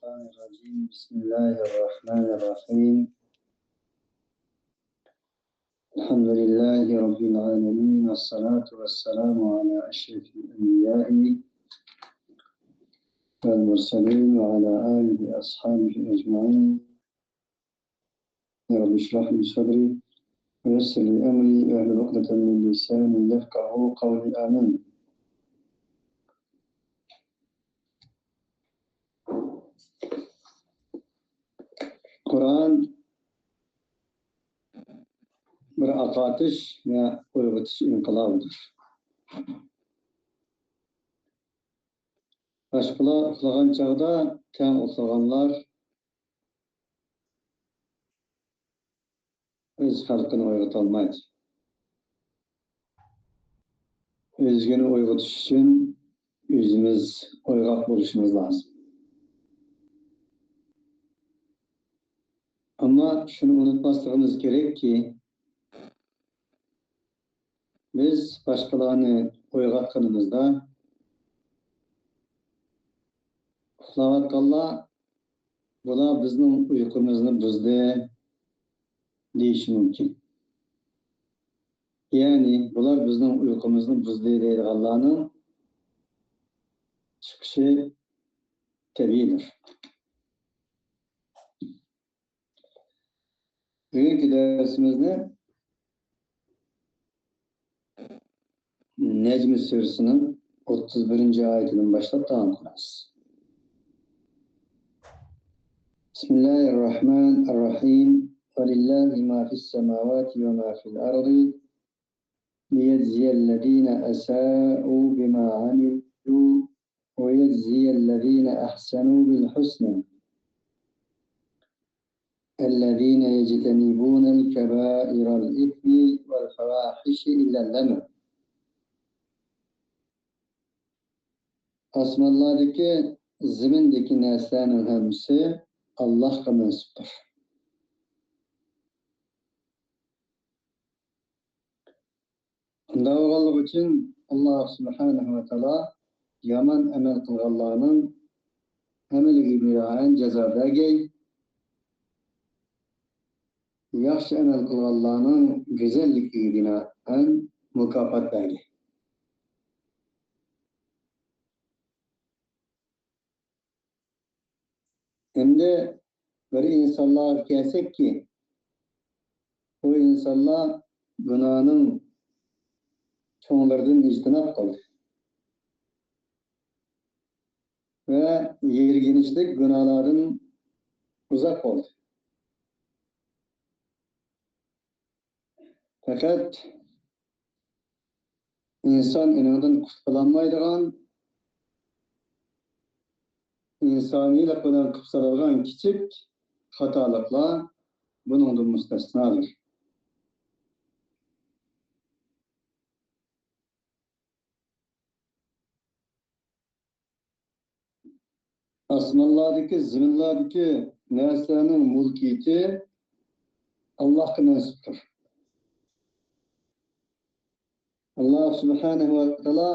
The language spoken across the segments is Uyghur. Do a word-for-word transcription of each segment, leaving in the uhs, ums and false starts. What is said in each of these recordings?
الشيطان الرجيم. بسم الله الرحمن الرحيم. الحمد لله رب العالمين، والصلاة والسلام على أشرف الأنبياء والمرسلين وعلى آله وأصحابه أجمعين. رب اشرح لي صدري ويسر لي أمري واحلل عقدة من لساني يفقهوا قولي. آمين. قۇرئان بىر ئاقارتىش ۋە ئويغىتىش ئىنقىلابىدۇر. باشقىلار ئۇخلىغان چاغدا تەڭ ئۇخلىغانلار ئۆز خەلقىنى ئويغىتالمايدۇ. ئۆزگىنى ئويغىتىش ئۈچۈن ئۆزىمىز ئويغاق بولۇشىمىز لازىم. ئەمما شۇنى ئۇنتۇماسلىقىمىز كېرەككى، بىز باشقىلارنى ئويغاتقىنىمىزدا، ئۇخلاۋاتقانلار، «بۇلار بىزنىڭ ئۇيقۇمىزنى بۇزدى» دېيىشى مۇمكىن. يەنى، «بۇلار بىزنىڭ ئۇيقۇمىزنى بۇزدى» دەيدىغانلارنىڭ چىقىشى تەبىئىيدۇر. بۈگۈنكى دەرسىمىزنى نەجم سۈرىسىنىڭ ئوتتۇز بىرىنچى ئايىتىدىن باشلاپ داۋام قىلىمىز. بسم الله الرحمن الرحيم. ولله ما في السماوات وما في الأرض ليجزي الذين أساءوا بما عملوا ويجزي الذين أحسنوا بالحسنى. الذين يجتنبون الكبائر الإثم والفواحش إلا اللمم. ئاسمانلاردىكى، زېمىندىكى نەرسىلەرنىڭ ھەممىسى ئاللاھقا مەنسۇپتۇر. شۇنداق بولغانلىقى ئۈچۈن، ئاللاھ سۇبھانەھۇ ۋە تائالا يامان ئەمەل قىلغانلارنىڭ ئەمىلىگە بىنائەن جازا بەرگەي، ياخشى ئەمەل قىلغانلارنىڭ گۈزەللىكىگە بىنائەن مۇكاپات بەرگەي. ئەمدى بىر ئىنسانلارغا كەلسەككى، ئۇ ئىنسانلار گۇناھنىڭ چوڭلىرىدىن ئىجتىناب قىلدى ۋە يىرگىنچلىك گۇناھلاردىن ئۇزاق بولدى. پەقەت ئىنسان ئېنىڭدىن قۇتۇلالمايدىغان، ئىنسانىيلىق بىلەن قىلىپ سالىدىغان كىچىك خاتالىقلار بۇنىڭدىن مۇستەسنادۇر. ئاسمانلاردىكى، زېمىنلاردىكى نەرسىلەرنىڭ مۈلكىيىتى ئاللاھقا مەنسۇپتۇر. ئاللاھ سۇبھانەھۇ ۋە تائالا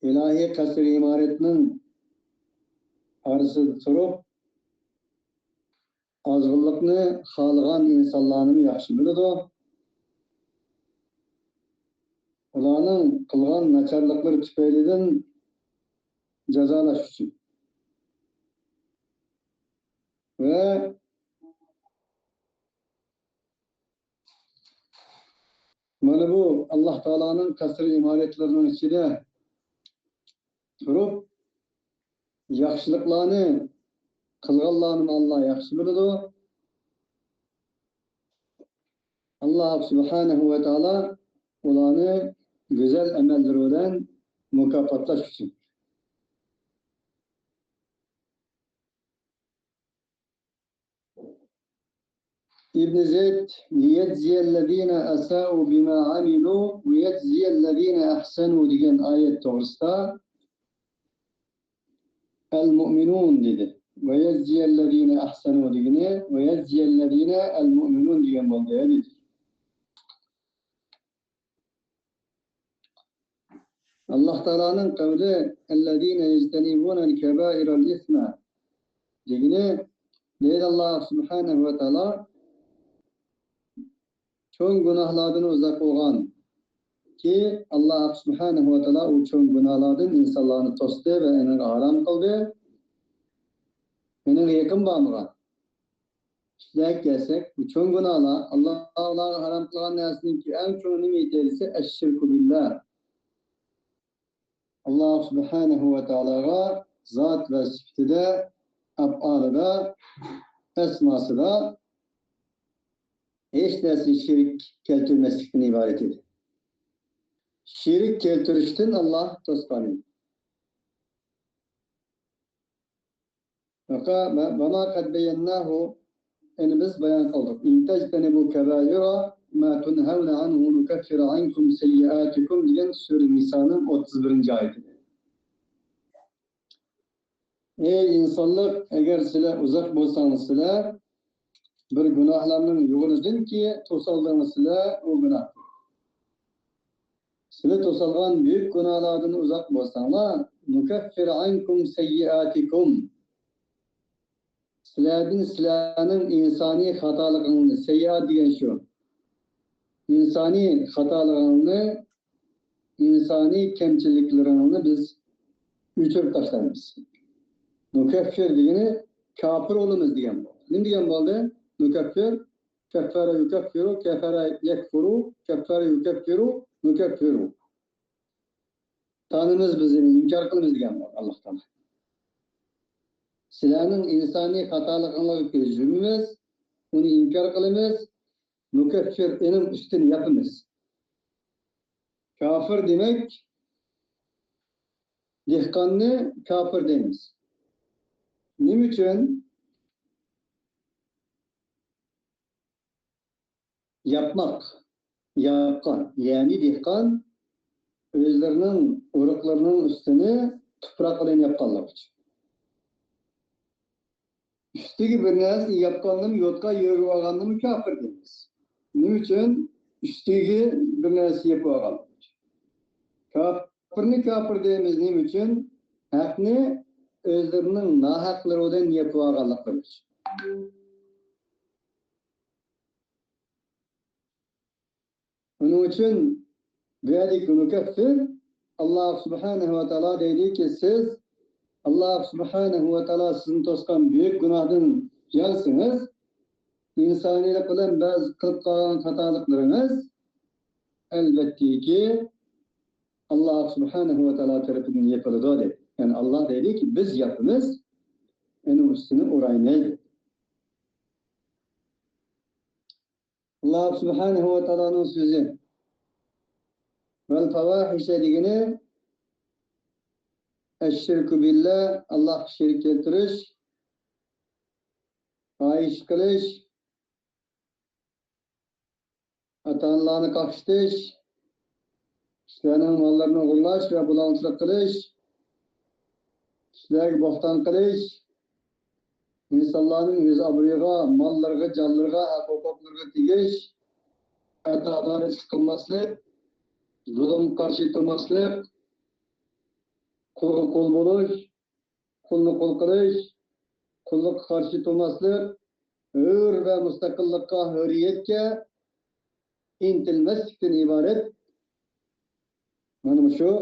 ئىلاھىي قەسرى ئىمارەتنىڭ ئارىسىدا تۇرۇپ، ئازغىنلىقنى خالىغان ئىنسانلارنىمۇ ياخشى بىلىدۇ. ئۇلارنىڭ قىلغان ناچارلىقلىرى تۈپەيلىدىن جازالاش ئۈچۈن. ۋە مانا بۇ ئاللاھ تائالانىڭ قەسرى ئىمارەتلىرىنىڭ ئىچىدە تۇرۇپ، ياخشىلىقلارنى قىلغانلارنىمۇ ئاللاھ ياخشى بىلىدۇ. ئاللاھ سۇبھانەھۇ ۋە تائالا ئۇلارنى گۈزەل ئەمەللىرى بىلەن مۇكاپاتلاش ئۈچۈن. ئىبن زەيد، ليجزي الذين أساءوا بما عملوا ويجزي الذين أحسنوا دېگەن ئايەت توغرىسىدا، ئەل مۇئمىنۇن دېدى. ۋە يەجزىيەللەزىنە ئەھسەنۇ دېگىنى، ۋە يەجزىيەللەزىنە ئەل مۇئمىنۇن دېگەن بولدى، دېدى. ئاللاھ تائالانىڭ قەۋلى، «ئەللەزىنە يەجتەنىبۇنەل كەبائىرەل ئىسمە» دېگىنى، دەيدۇ ئاللاھ سۇبھانەھۇ ۋە تائالا، چوڭ گۇناھلاردىن ئۇزاق بولغان، كى، ئاللاھ سۇبھانەھۇ ۋە تائالا ئۇ چوڭ گۇناھلاردىن ئىنسانلارنى توستى ۋە ئېنىڭغا ھارام قىلدى، ئېنىڭغا يېقىن بارمىغان ئىشلارغا كەلسەك، بۇ چوڭ گۇناھلار، ئاللاھ ئۇلارغا ھارام قىلغان نەرسىنىڭكى ئەڭ چوڭى نېمە ئىكەن دېسە، ئەششىركۇ بىللاھ. ئاللاھ سۇبھانەھۇ ۋە تائالاغا زات ۋە سۈپىتىدە، ئەپئالىدا، ئەسماسىدا ھېچ نەرسىگە شېرىك كەلتۈرمەسلىكتىن ئىبارەت ئىدى. شېرىك كەلتۈرۈشتىن ئاللاھ توسقان ئىدى. ۋەقە-، ۋە-، ۋەما قەد بەييەنناھۇ، يەنى بىز بايان قىلدۇق. «ئىن تەجتەنىبۇ كەبائىرە ما تۇنھەۋنە ئەنھۇ نۇكەففىر ئەنكۇم سەييىئاتىكۇم» دېگەن سۈرە نىسانىڭ ئوتتۇز بىرىنچى ئايىتىدە. ئەي ئىنسانلىق، ئەگەر سىلەر ئۇزاق بولساڭلار، سىلەر بىر گۇناھلارنىڭ يولىدىنكى توسالدىڭلار سىلەر ئۇ گۇناھ. سىلەر توسالغان بۈيۈك گۇناھلاردىن ئۇزاق بولساڭلار، نۇكەففىر ئەنكۇم سەييىئاتىكۇم. سىلەردىن سىلەرنىڭ ئىنسانىي خاتالىقىڭنى، سەييىئات دېگەن شۇ. ئىنسانىي خاتالىقىڭنى، ئىنسانىي كەمچىلىكلىرىڭنى بىز ئۆچۈرۈپ تاشلايمىز. نۇكەففىر دېگىنى كاپىر بولىمىز دېگەن بولدى. نېمە دېگەن بولدى؟ نۇكەففىر، كەففەرە يۇكەففىرۇ، كەفەرە يەكفۇرۇ، كەففەرە يۇكەففىرۇ، نۇكەففىرۇ. تانىمىز بىز، ئىنكار قىلىمىز دېگەن بولدى ئاللاھ تائالا. سىلەرنىڭ ئىنسانىي خاتالىقىڭلارغا كۆز يۇمىمىز، ئۇنى ئىنكار قىلىمىز، نۇكەففىر، ئېنىڭ ئۈستىنى ياپىمىز. كاپىر دېمەك، دېھقاننى كاپىر دەيمىز. نېمە ئۈچۈن؟ ياپماق، ياپقان، يەنى دېھقان ئۆزلىرىنىڭ ئۇرۇقلىرىنىڭ ئۈستىنى تۇپراق بىلەن ياپقانلىقى ئۈچۈن. ئۈستىگە بىر نەرسە ياپقاننىمۇ، يوتقان يۆگىۋالغاننىمۇ كاپىر دەيمىز. نېمە ئۈچۈن؟ ئۈستىگە بىر نەرسە يېپىۋالغانلىقى ئۈچۈن. كاپىرنى كاپىر دەيمىز. نېمە ئۈچۈن؟ ھەقنى ئۆزلىرىنىڭ ناھەقلىرى بىلەن يېپىۋالغانلىقلىرى ئۈچۈن. ئۇنىڭ ئۈچۈن بۇ يەردىكى مۇكەففىر، ئاللاھ سۇبھانەھۇ ۋە تائالا دەيدۇكى، سىز ئاللاھ سۇبھانەھۇ ۋە تائالا سىزنى توسقان بۈيۈك گۇناھتىن يانسىڭىز، ئىنسانىيلىق بىلەن بەزى قىلىپ قالغان خاتالىقلىرىڭىز، ئەلۋەتتىكى، ئاللاھ سۇبھانەھۇ ۋە تائالا تەرىپىدىن يېپىلىدۇ، دەيدۇ. يەنى ئاللاھ دەيدۇكى، بىز ياپىمىز، ئۇنىڭ ئۈستىنى ئورايمىز. ئاللاھ سۇبھانەھۇ ۋە تائالانىڭ سۆزى. ۋەل پاۋاھىشە دېگىنى ئەششىركۇ بىللا، ئاللاھقا شېرىك كەلتۈرۈش، پاھىشە قىلىش، ئاتا-ئانىلارنى قاقشىتىش، كىشىلەرنىڭ ماللىرىنى ئوغرىلاش ۋە بۇلاڭچىلىق قىلىش، كىشىلەرگە بوھتان قىلىش، ئىنسانلارنىڭ يۈز ئابرۇيىغا، ماللىرىغا، جانلىرىغا، ھەق ھوقۇقلىرىغا تېگىش، ئەدالەتسىزلىك قىلماسلىق، زۇلۇمغا قارشى تۇرماسلىق، قۇلغا قۇل بولۇش، قۇلنى قۇل قىلىش، قۇللۇققا قارشى تۇرماسلىق، ھۆر ۋە مۇستەقىللىققا، ھۆرىيەتكە ئىنتىلمەسلىكتىن ئىبارەت. مانا مۇشۇ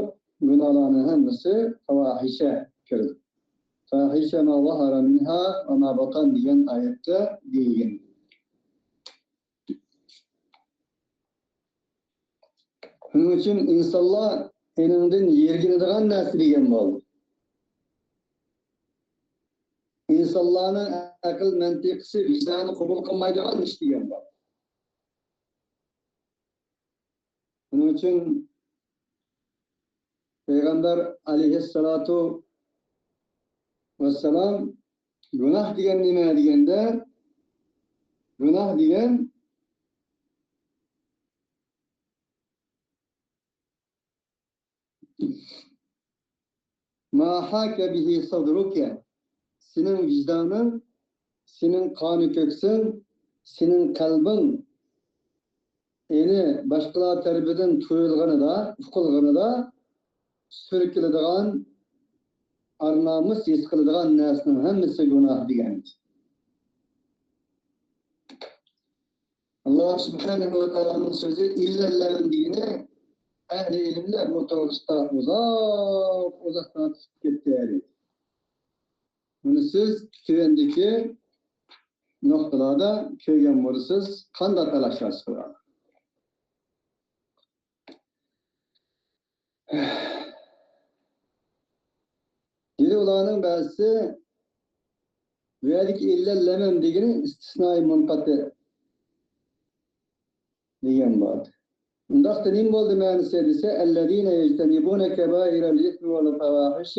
گۇناھلارنىڭ ھەممىسى پاۋاھىشە كىرىدۇ. فاھىشە ما زەھەرە مىنھا ۋە ما بەتەن دېگەن ئايەتتە دېيىلگەن. شۇنىڭ ئۈچۈن ئىنسانلار ئېنىڭدىن يىرگىنىدىغان نەرسە دېگەن بولدى. ئىنسانلارنىڭ ئەقىل مەنتىقىسى، ۋىجدانى قوبۇل قىلمايدىغان ئىش دېگەن بولدى. شۇنىڭ ئۈچۈن پەيغەمبەر ئەلەيھىسسالاتۇ ۋەسسالام گۇناھ دېگەن نېمە دېگەندە، گۇناھ دېگەن ما ھاكە بىھى سەدرۇكە، سېنىڭ ۋىجدانىڭ، سېنىڭ قانى كۆكسۈڭ، سېنىڭ قەلبىڭ، يەنى باشقىلار تەرىپىدىن تۇيۇلغىنىدا، ئۇقۇلغىنىدا، سۈركىلىدىغان، ئار-نامۇس ھېس قىلىدىغان نەرسىنىڭ ھەممىسى گۇناھ دېگەن. ئاللا سۇبھانەھۇ ۋە تائالانىڭ سۆزى «ئىللەللەمەن» دېگىنى، ئەھلى ئىلىملەر بۇ توغرىسىدا ئۇزاق، ئۇزاق تارتىشىپ كەتتى. بۇنى سىز تۆۋەندىكى نۇقتىلاردا كۆرگەن بولىسىز، قانداق تالاشلار چىقىدۇ. دېدى ئۇلارنىڭ بەزىسى، بۇ يەردىكى «ئىللەللەمەن» دېگىنى ئىستىسنائى مۇنقەتىئ دېگەن بار. ئۇنداقتا نېمە بولدى مەنىسى دېسە، «الذين يجتنبون كبائر الإثم والفواحش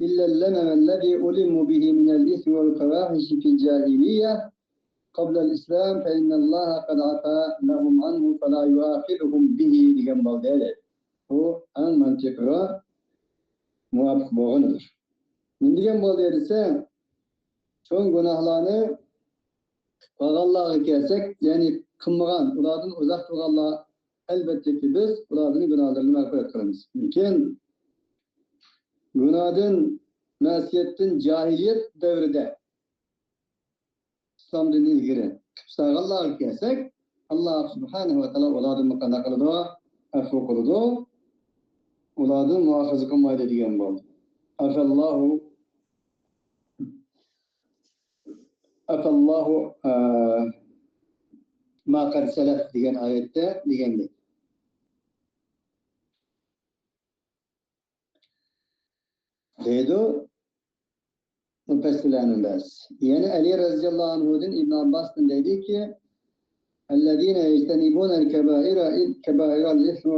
إلا اللمم الذي علموا به من الإثم والفواحش في الجاهلية قبل الإسلام فإن الله قد عفا لهم عنه فلا يؤاخذهم به» دېگەن بولدى. بۇ ئەڭ مەنتىقىغا مۇۋاپىق بولغىنىدۇر. نېمە دېگەن بولدى دېسە، چوڭ گۇناھلارنى قىلىپ قالغانلارغا كەلسەك، يەنى قىلمىغان، ئۇلاردىن ئۇزاق تۇرغانلار، ئەلۋەتتىكى، بىز ئۇلاردىن گۇناھلىرىنى مەغپىرەت قىلىمىز. لېكىن گۇناھتىن، مەسىيەتتىن جاھىلىيەت دەۋرىدە، ئىسلامدىن ئىلگىرى قىلىپ سالغانلارغا كەلسەك، ئاللا سۇبھانەھۇ ۋە تائالا ئۇلاردىن قانداق قىلىدۇ؟ ئەپۇ قىلىدۇ. ئۇلاردىن مۇئاخىزە قىلمايدۇ دېگەن بولدى. ئەفەللاھۇ، ئەفەللاھۇ، ئە، ما قەد سەلەف دېگەن ئايەتتە دېگەندەك. دەيدۇ مۇپەسسىرلەرنىڭ بەزىسى. يەنە ئەلى رەزىياللاھۇ ئەنھۇدىن، ئىبن ئابباستىن دەيدۇكى، الذين يجتنبون الكبائر، كبائر الإثم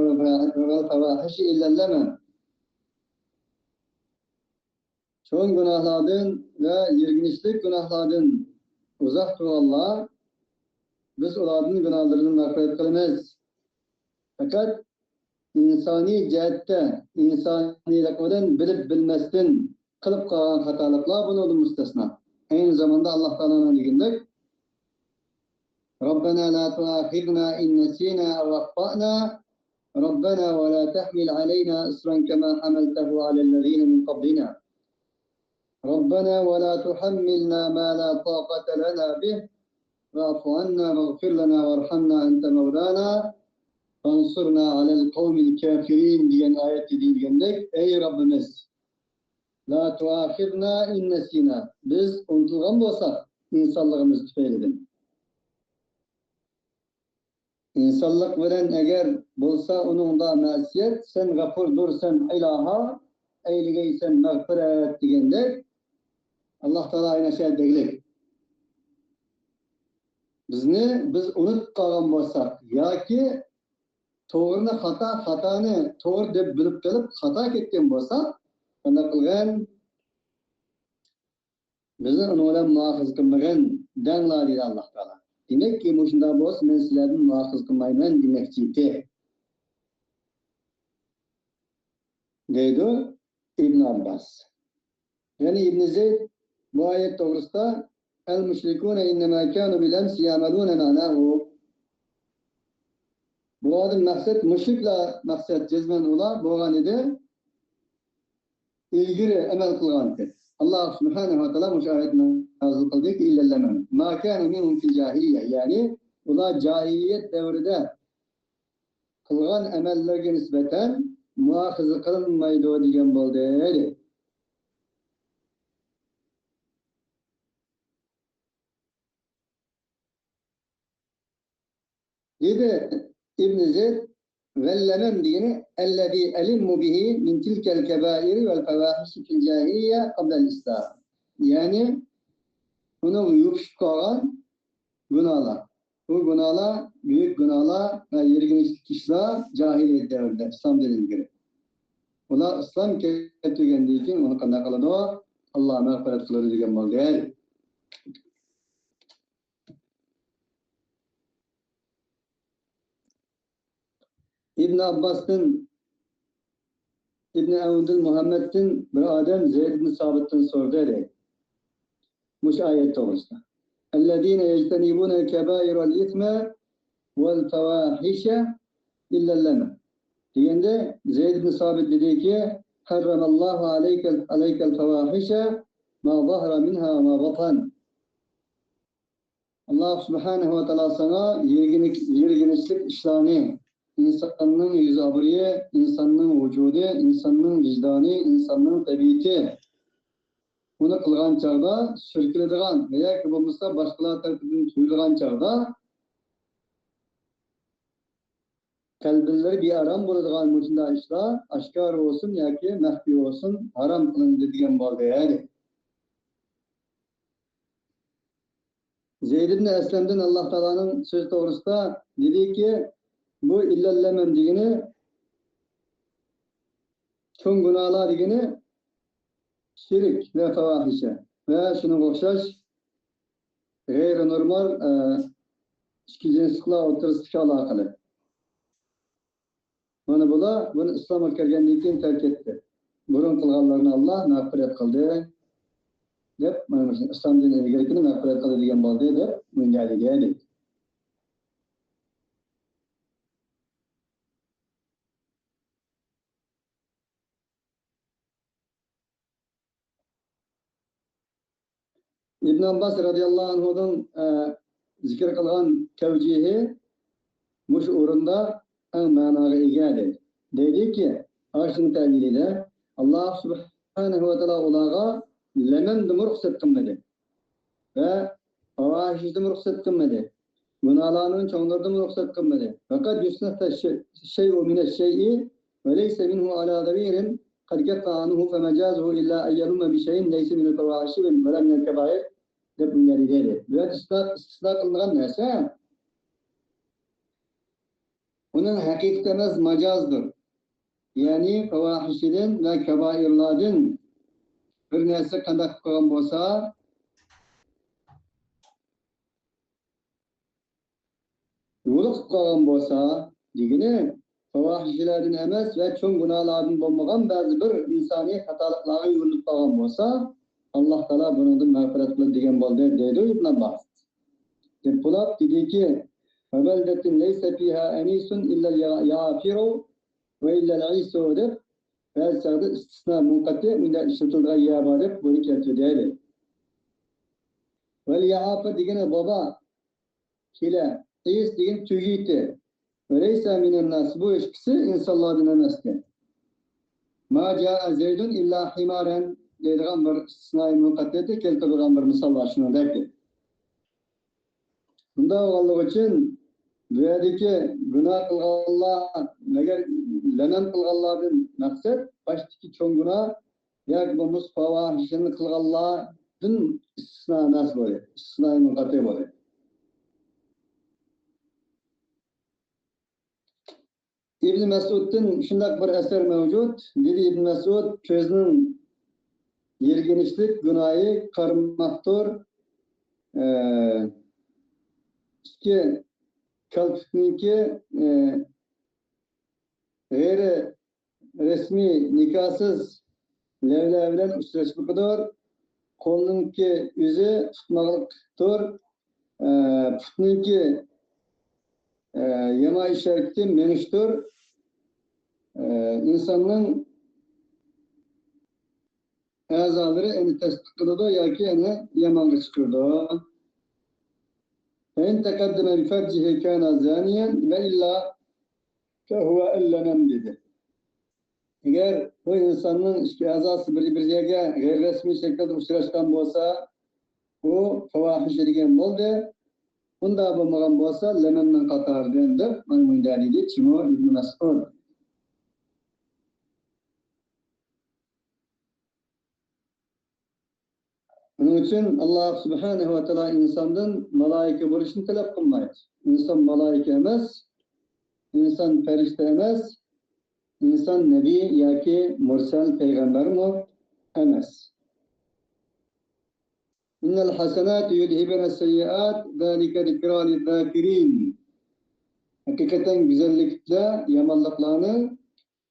والفواحش إلا اللمم. چوڭ گۇناھلاردىن ۋە يىرگىنچلىك گۇناھلاردىن ئۇزاق تۇرغانلار، بىز ئۇلاردىن گۇناھلىرىنى مەغپىرەت قىلىمىز. پەقەت ئىنسانىي جەھەتتە، ئىنسانىيلىق بىلەن بىلىپ بىلمەستىن قىلىپ قالغان خاتالىقلار بۇنىڭدىن مۇستەسنا. ئەينى زاماندا ئاللا تائالانىڭ دېگىنىدەك، ربنا لا تؤاخذنا إن نسينا أو أخطأنا، ربنا ولا تحمل علينا إصرا كما حملته على الذين من قبلنا، ربنا ولا تحملنا ما لا طاقة لنا به، واعف عنا واغفر لنا وارحمنا أنت مولانا فانصرنا على القوم الكافرين دېگەن ئايەتتە دېيىلگەندەك، ئەي رەببىمىز، لا تؤاخذنا إن نسينا، بىز ئۇنتۇلغان بولساق ئىنسانلىقىمىز تۈپەيلىدىن. ئىنسانلىق بىلەن ئەگەر بولسا ئۇنىڭدا مەسىيەت، سەن غەپۇردۇرسەن ئىلاھا، ئەيلىگەيسەن مەغپىرەت دېگەندەك، ئاللا تائالا ئەينى شۇ دېگۈدەك. بىزنى، بىز ئۇنتۇپ قالغان بولساق ياكى توغرىنى خاتا، خاتانى توغرا دەپ بىلىپ قېلىپ خاتا كەتكەن بولساق، قانداق قىلغىن؟ بىزنى ئۇنىڭ بىلەن مۇئاخىزە قىلمىغىن دەڭلار، دېدى ئاللا تائالا. دېمەككى، مۇشۇنداق بولسا، مەن سىلەردىن مۇئاخىزە قىلمايمەن دېمەكچى ئىدى. دەيدۇ ئىبن ئابباس. يەنى ئىبن زەيد بۇ ئايەت توغرىسىدا، المشركون إنما كانوا بالأمس يعملون معناه. بۇلاردىن مەقسەت مۇشرىكلار، مەقسەت جەزمەن ئۇلار بولغان ئىدى. ئىلگىرى ئەمەل قىلغانتى. ئاللا سۇبھانەھۇ ۋە تائالا مۇشۇ ئايەتنى نازىل قىلدىكى، إلا اللمم ما كان منهم في الجاهلية، يەنى ئۇلار جاھىلىيەت دەۋرىدە قىلغان ئەمەللىرىگە نىسبەتەن مۇئاخىزە قىلىنمايدۇ دېگەن بولدى. دېدى ئىبن زەيد، ۋەللەمەم دېگىنى، الذي علموا به من تلك الكبائر والفواحش في الجاهلية قبل الإسلام. يەنى ئۇنىڭ يوپۇشۇپ قالغان گۇناھلار. بۇ گۇناھلار، بۈيۈك گۇناھلار ۋە يىرگىنچلىك ئىشلار جاھىلىيەت دەۋرىدە، ئىسلامدىن ئىلگىرى. ئۇلار ئىسلام كەلتۈرگەندىن كېيىن ئۇنى قانداق قىلىدۇ؟ ئاللا مەغپىرەت قىلىدۇ دېگەن بولدى. ئىبن ئابباستىن، ئىبن ئەۋندىن، مۇھەممەدتىن بىر ئادەم زەيد ئىبن سابىتتىن سورىدى، دەيدۇ. مۇشۇ ئايەت توغرىسىدا. الذين يجتنبون كبائر الإثم والفواحش إلا اللمم. دېگەندە، زەيد ئىبن سابىت دېدىكى، «حرم الله عليك، عليك الفواحش ما ظهر منها وما بطن.» ئاللاھ سۇبھانەھۇ ۋە تائالا ساڭا يىرگىنىك-، يىرگىنچلىك ئىشلارنى، ئىنساننىڭ يۈز ئابرۇيى، ئىنساننىڭ ۋۇجۇدى، ئىنساننىڭ ۋىجدانى، ئىنساننىڭ تەبىئىتى، بۇنى قىلغان چاغدا سۈركىلىدىغان ۋە ياكى بولمىسا باشقىلار تەرىپىدىن تۇيۇلغان چاغدا قەلبىلىرى بىئارام بولىدىغان مۇشۇنداق ئىشلار ئاشكارا بولسۇن ياكى مەخپىي بولسۇن، ھارام قىلىندى دېگەن بولدى، دېدى. زەيد ئىبن ئەسلەمدىن ئاللاھ تائالانىڭ سۆزى توغرىسىدا دېدىكى، بۇ ئىللەل لەمەم دېگىنى، چوڭ گۇناھلار دېگىنى شىرك ۋە پاۋاھىشە ۋە شۇنىڭغا ئوخشاش غەيرىي نورمال، ئە، ئىككى جىنسلىقلار ئوتتۇرىسىدىكى ئالاقىلىق. مانا بۇلار بۇنى ئىسلامغا كىرگەندىن كېيىن تەرك ئەتتى. بۇرۇن قىلغانلارنى ئاللاھ مەغپىرەت قىلدى، دەپ، مانا مۇشۇ ئىسلام دىنى ئىلگىرىكىنى مەغپىرەت قىلدى دېگەن بولدى، دەپ مۇنداق دېدى. ئىبن ئابباس رەزىياللاھۇ ئەنھۇنىڭ، ئە، زىكىر قىلغان تەۋجىھى مۇشۇ ئورۇندا ئەڭ مەناغا ئىگە، دەيدۇ. دەيدۇكى، ئاشۇنىڭ تەۋجىھىدە ئاللاھ سۇبھانەھۇ ۋە تائالا ئۇلارغا لەمەمدىمۇ رۇخسەت قىلمىدى ۋە پاۋاھىشدىمۇ رۇخسەت قىلمىدى. گۇناھلارنىڭ چوڭلىرىدىمۇ رۇخسەت قىلمىدى. فقط يستثنى الشيء من الشيء وليس منه على ضمير قد كف عنه فمجازه إلا أن يلم بشيء ليس من الفواحش ولا من الكبائر، دەپ مۇنداق دېدى. بۇ يەردە ئىستىسنا، ئىستىسنا قىلىنغان نەرسە ئۇنىڭ ھەقىقىتى ئەمەس، ماجازدۇر. يەنى پاۋاھىشىدىن ۋە كابائىرلاردىن بىر نەرسە قانداق قىلىپ قالغان بولسا، يولۇقۇپ قالغان بولسا دېگىنى، پاۋاھىشىلەردىن ئەمەس ۋە چوڭ گۇناھلاردىن بولمىغان بەزى بىر ئىنسانىي خاتالىقلارغا يولۇقۇپ قالغان بولسا، ئاللاھ تائالا بۇنىڭدىن مەغپىرەت قىلىدۇ دېگەن بولدى، دەيدۇ ئىبن ئابباس. دەپ بولۇپ دېدىكى، وبلدة ليس فيها أنيس إلا اليعافر وإلا العيس دەپ، بەزى چاغدا ئىستىسنا مۇنقەتى مۇنداق ئىشلىتىلىدىغان يەر بار دەپ بۇنى كەلتۈردى. واليعافر دېگىنى بابا، كېلە، ئەيس دېگەن تۆگە ئىتى. وليس من الناس، بۇ ئىككىسى ئىنسانلاردىن ئەمەس ئىكەن. ما جاء زيد إلا حمارا دەيدىغان بىر ئىستىسنائىي مۇنقەتىدە كەلتۈرىدىغان بىر مىساللار شۇنىڭدەك. بۇنداق بولغانلىقى ئۈچۈن بۇ يەردىكى گۇناھ قىلغانلار، مەگەر لەنەم قىلغانلاردىن مەقسەت باشتىكى چوڭ گۇناھ ياكى بولمىسا پاۋاھىشىنى قىلغانلاردىن ئىستىسنا ئەمەس بۇ، ئىستىسنائىي مۇنقەتى بۇ. ئىبن مەسئۇدتىن شۇنداق بىر ئەسەر مەۋجۇت، دېدى ئىبن مەسئۇد، كۆزنىڭ يىرگىنچلىك گۇناھى قارىماقتۇر. ئە، ئىككى كالپۇكنىڭكى، ئە، غەيرىي رەسمىي نىكاھسىز لەۋلەر بىلەن ئۇچراشمىقىدۇر. قولنىڭكى ئۆزى تۇتماقلىقتۇر. ئە، پۇتنىڭكى، ئە، يامان ئىش ھەرىكىتى مېڭىشتۇر. ئە، ئىنساننىڭ ئەزالىرى ئەنە تەسلىك قىلىدۇ ياكى ئەنە يامانغا چىقىرىدۇ. فإن تقدم بفرجه كان زانيا وإلا فهو اللمم دېدى. ئەگەر بۇ ئىنساننىڭ ئىككى ئەزاسى بىر، بىر يەرگە غەيرىي رەسمىي شەكىلدە ئۇچراشقان بولسا، ئۇ پاۋاھىشە دېگەن بولدى. ئۇنداق بولمىغان بولسا، لەمەمنىڭ قاتارىدىن دەپ، مانا مۇنداق دېدى چىمۇ ئىبن مەسئۇد. شۇنىڭ ئۈچۈن ئاللاھ سۇبھانەھۇ ۋە تائالا ئىنساندىن مالائىكە بولۇشنى تەلەپ قىلمايدۇ. ئىنسان مالائىكە ئەمەس، ئىنسان پەرىشتە ئەمەس، ئىنسان نەبىي ياكى مۇرسەل پەيغەمبەرمۇ ئەمەس. إن الحسنات يذهبن السيئات ذلك ذكرى للذاكرين. ھەقىقەتەن گۈزەللىكلەر يامانلىقلارنى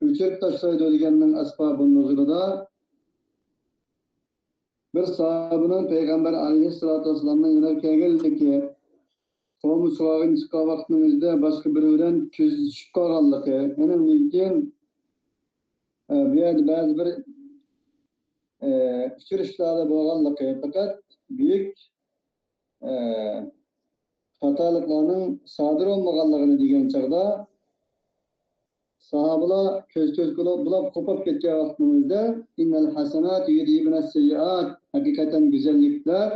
ئۆچۈرۈپ تاشلايدۇ دېگەننىڭ ئەسبابى نۇزۇلىدا بىر ساھابىنىڭ پەيغەمبەر ئەلەيھىسسالاتۇ ۋەسسالامنىڭ يېنىغا كەلگەنلىكى، قومۇش سۇغارغىلى چىققان ۋاقىتنىڭ ئۆزىدە باشقا بىرى بىلەن كۆزى چۈشۈپ قالغانلىقى، ئۇنىڭدىن كېيىن، ئە، بۇ يەردە بەزى بىر، ئە، ئۇچرىشىشلاردا بولغانلىقى، پەقەت بۈيۈك، ئە، خاتالىقلارنىڭ سادىر بولمىغانلىقىنى دېگەن چاغدا، ساھابىلار كۆز-كۆز بولاپ، بولاپ قوپۇپ كەتكەن ۋاقتىمىزدا، «إن الحسنات يذهبن السيئات»، ھەقىقەتەن گۈزەللىكلەر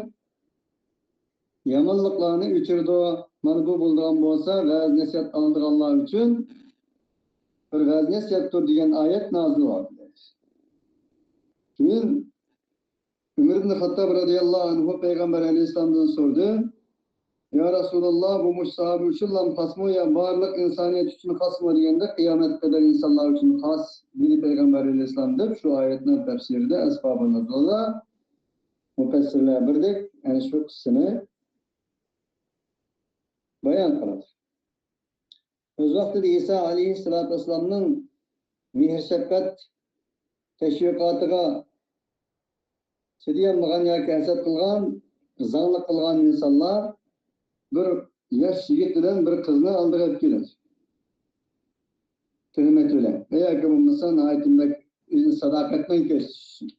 يامانلىقلارنى ئۆچۈرىدۇ. مانا بۇ بولىدىغان بولسا، ۋەز-نەسىھەت ئالىدىغانلار ئۈچۈن بىر ۋەز-نەسىھەتتۇر دېگەن ئايەت نازىل بولدى. كېيىن ئۆمەر ئىبن خەتتاب رەزىياللاھۇ ئەنھۇ پەيغەمبەر ئەلەيھىسسالامدىن سورىدى، «يا رەسۇلاللا، بۇ مۇشۇ ساھابە ئۈچۈنلا خاسمۇ يا بارلىق ئىنسانىيەت ئۈچۈن خاسمۇ؟» دېگەندە، قىيامەتكە قەدەر ئىنسانلار ئۈچۈن خاس، دېدى پەيغەمبەر ئەلەيھىسسالام، دەپ شۇ ئايەتنىڭ تەپسىرىدە ئەسبابۇن نۇزۇلدا مۇپەسسىرلەر بىردەك، يەنى شۇ قىسسىنى بايان قىلىدۇ. ئۆز ۋاقتىدا ئىسا ئەلەيھىسسالاتۇ ۋەسسالامنىڭ مېھىر-شەپقەت تەشۋىقاتىغا چىدىيالمىغان ياكى ھەسەت قىلغان، زاڭلىق قىلغان ئىنسانلار بىر ياش يىگىت بىلەن بىر قىزنى ئالدىغا ئېلىپ كېلىدۇ. تۆھمەت بىلەن. ياكى بولمىسا ناھايىتى بەك ئۆزىنى ساداقەتمەن كۆرسىتىش ئۈچۈن.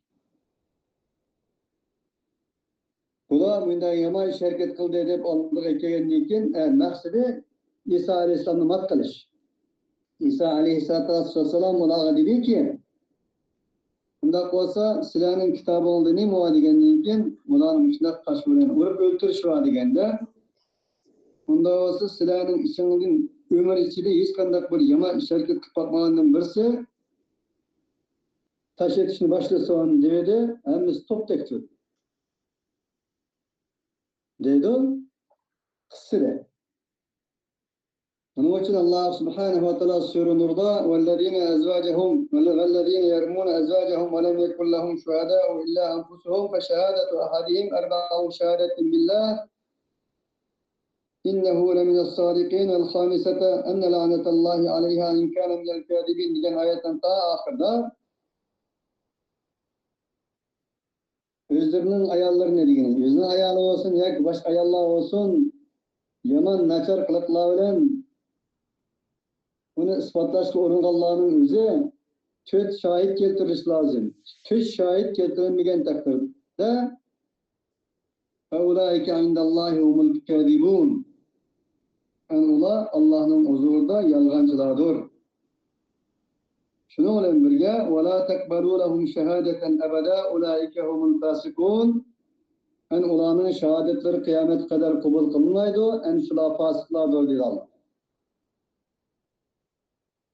بۇلار مۇنداق يامان ئىش ھەرىكەت قىلدى دەپ ئالدىغا كەلگەندىن كېيىن، ئە، مەقسىتى ئىسا ئەلەيھىسسالامنى مات قىلىش. ئىسا ئەلەيھىسسالاتۇ ۋەسسالام ئۇلارغا دېدىكى، ئۇنداق بولسا، سىلەرنىڭ كىتابىڭلاردا نېمە بار دېگەندىن كېيىن، ئۇلارنى مۇشۇنداق تاش بىلەن ئۇرۇپ ئۆلتۈرۈش بار دېگەندە، ئۇنداق بولسا، سىلەرنىڭ ئىچىڭدىن ئۆمۈر ئىچىدە ھېچقانداق بىر يامان ئىش ھەرىكەت قىلىپ باقمىغاندىن بىرسى تاش ئېتىشنى باشلىسۇن دېدى، ھەممىسى توپتەك تۇردى. دەيدۇ قىسسىدە. ئۇنىڭ ئۈچۈن ئاللا سۇبھانەھۇ ۋە تائالا سۈرە نۇردا، «والذين أزواجهم، والذين يرمون أزواجهم ولم يكن لهم شهداء إلا أنفسهم فشهادة أحدهم أربع شهادات بالله إنه لمن الصادقين والخامسة أن لعنة الله عليها إن كان من الكاذبين» دېگەن ئايەتنىڭ تا ئاخىرىدا ئۆزلىرىنىڭ ئاياللىرىنى دېگىنى، ئۆزىنىڭ ئايالى بولسۇن ياكى باشقا ئاياللار بولسۇن، يامان، ناچار قىلىقلار بىلەن ئۇنى ئىسپاتلاشقا ئۇرۇنغانلارنىڭ ئۆزى تۆت شاھىت كەلتۈرۈشى لازىم. تۆت شاھىت كەلتۈرۈلمىگەن تەقدىردە، فأولئك عند الله هم الكاذبون. ئەنە ئۇلار ئاللاھنىڭ ھۇزۇرىدا يالغانچىلاردۇر. شۇنىڭ بىلەن بىرگە، ولا تقبلوا لهم شهادة أبدا أولئك هم الفاسقون. ئەنە ئۇلارنىڭ شاھادەتلىرى قىيامەتكە قەدەر قوبۇل قىلىنمايدۇ. ئەنە شۇلار پاسىقلاردۇر، دېدى ئاللا.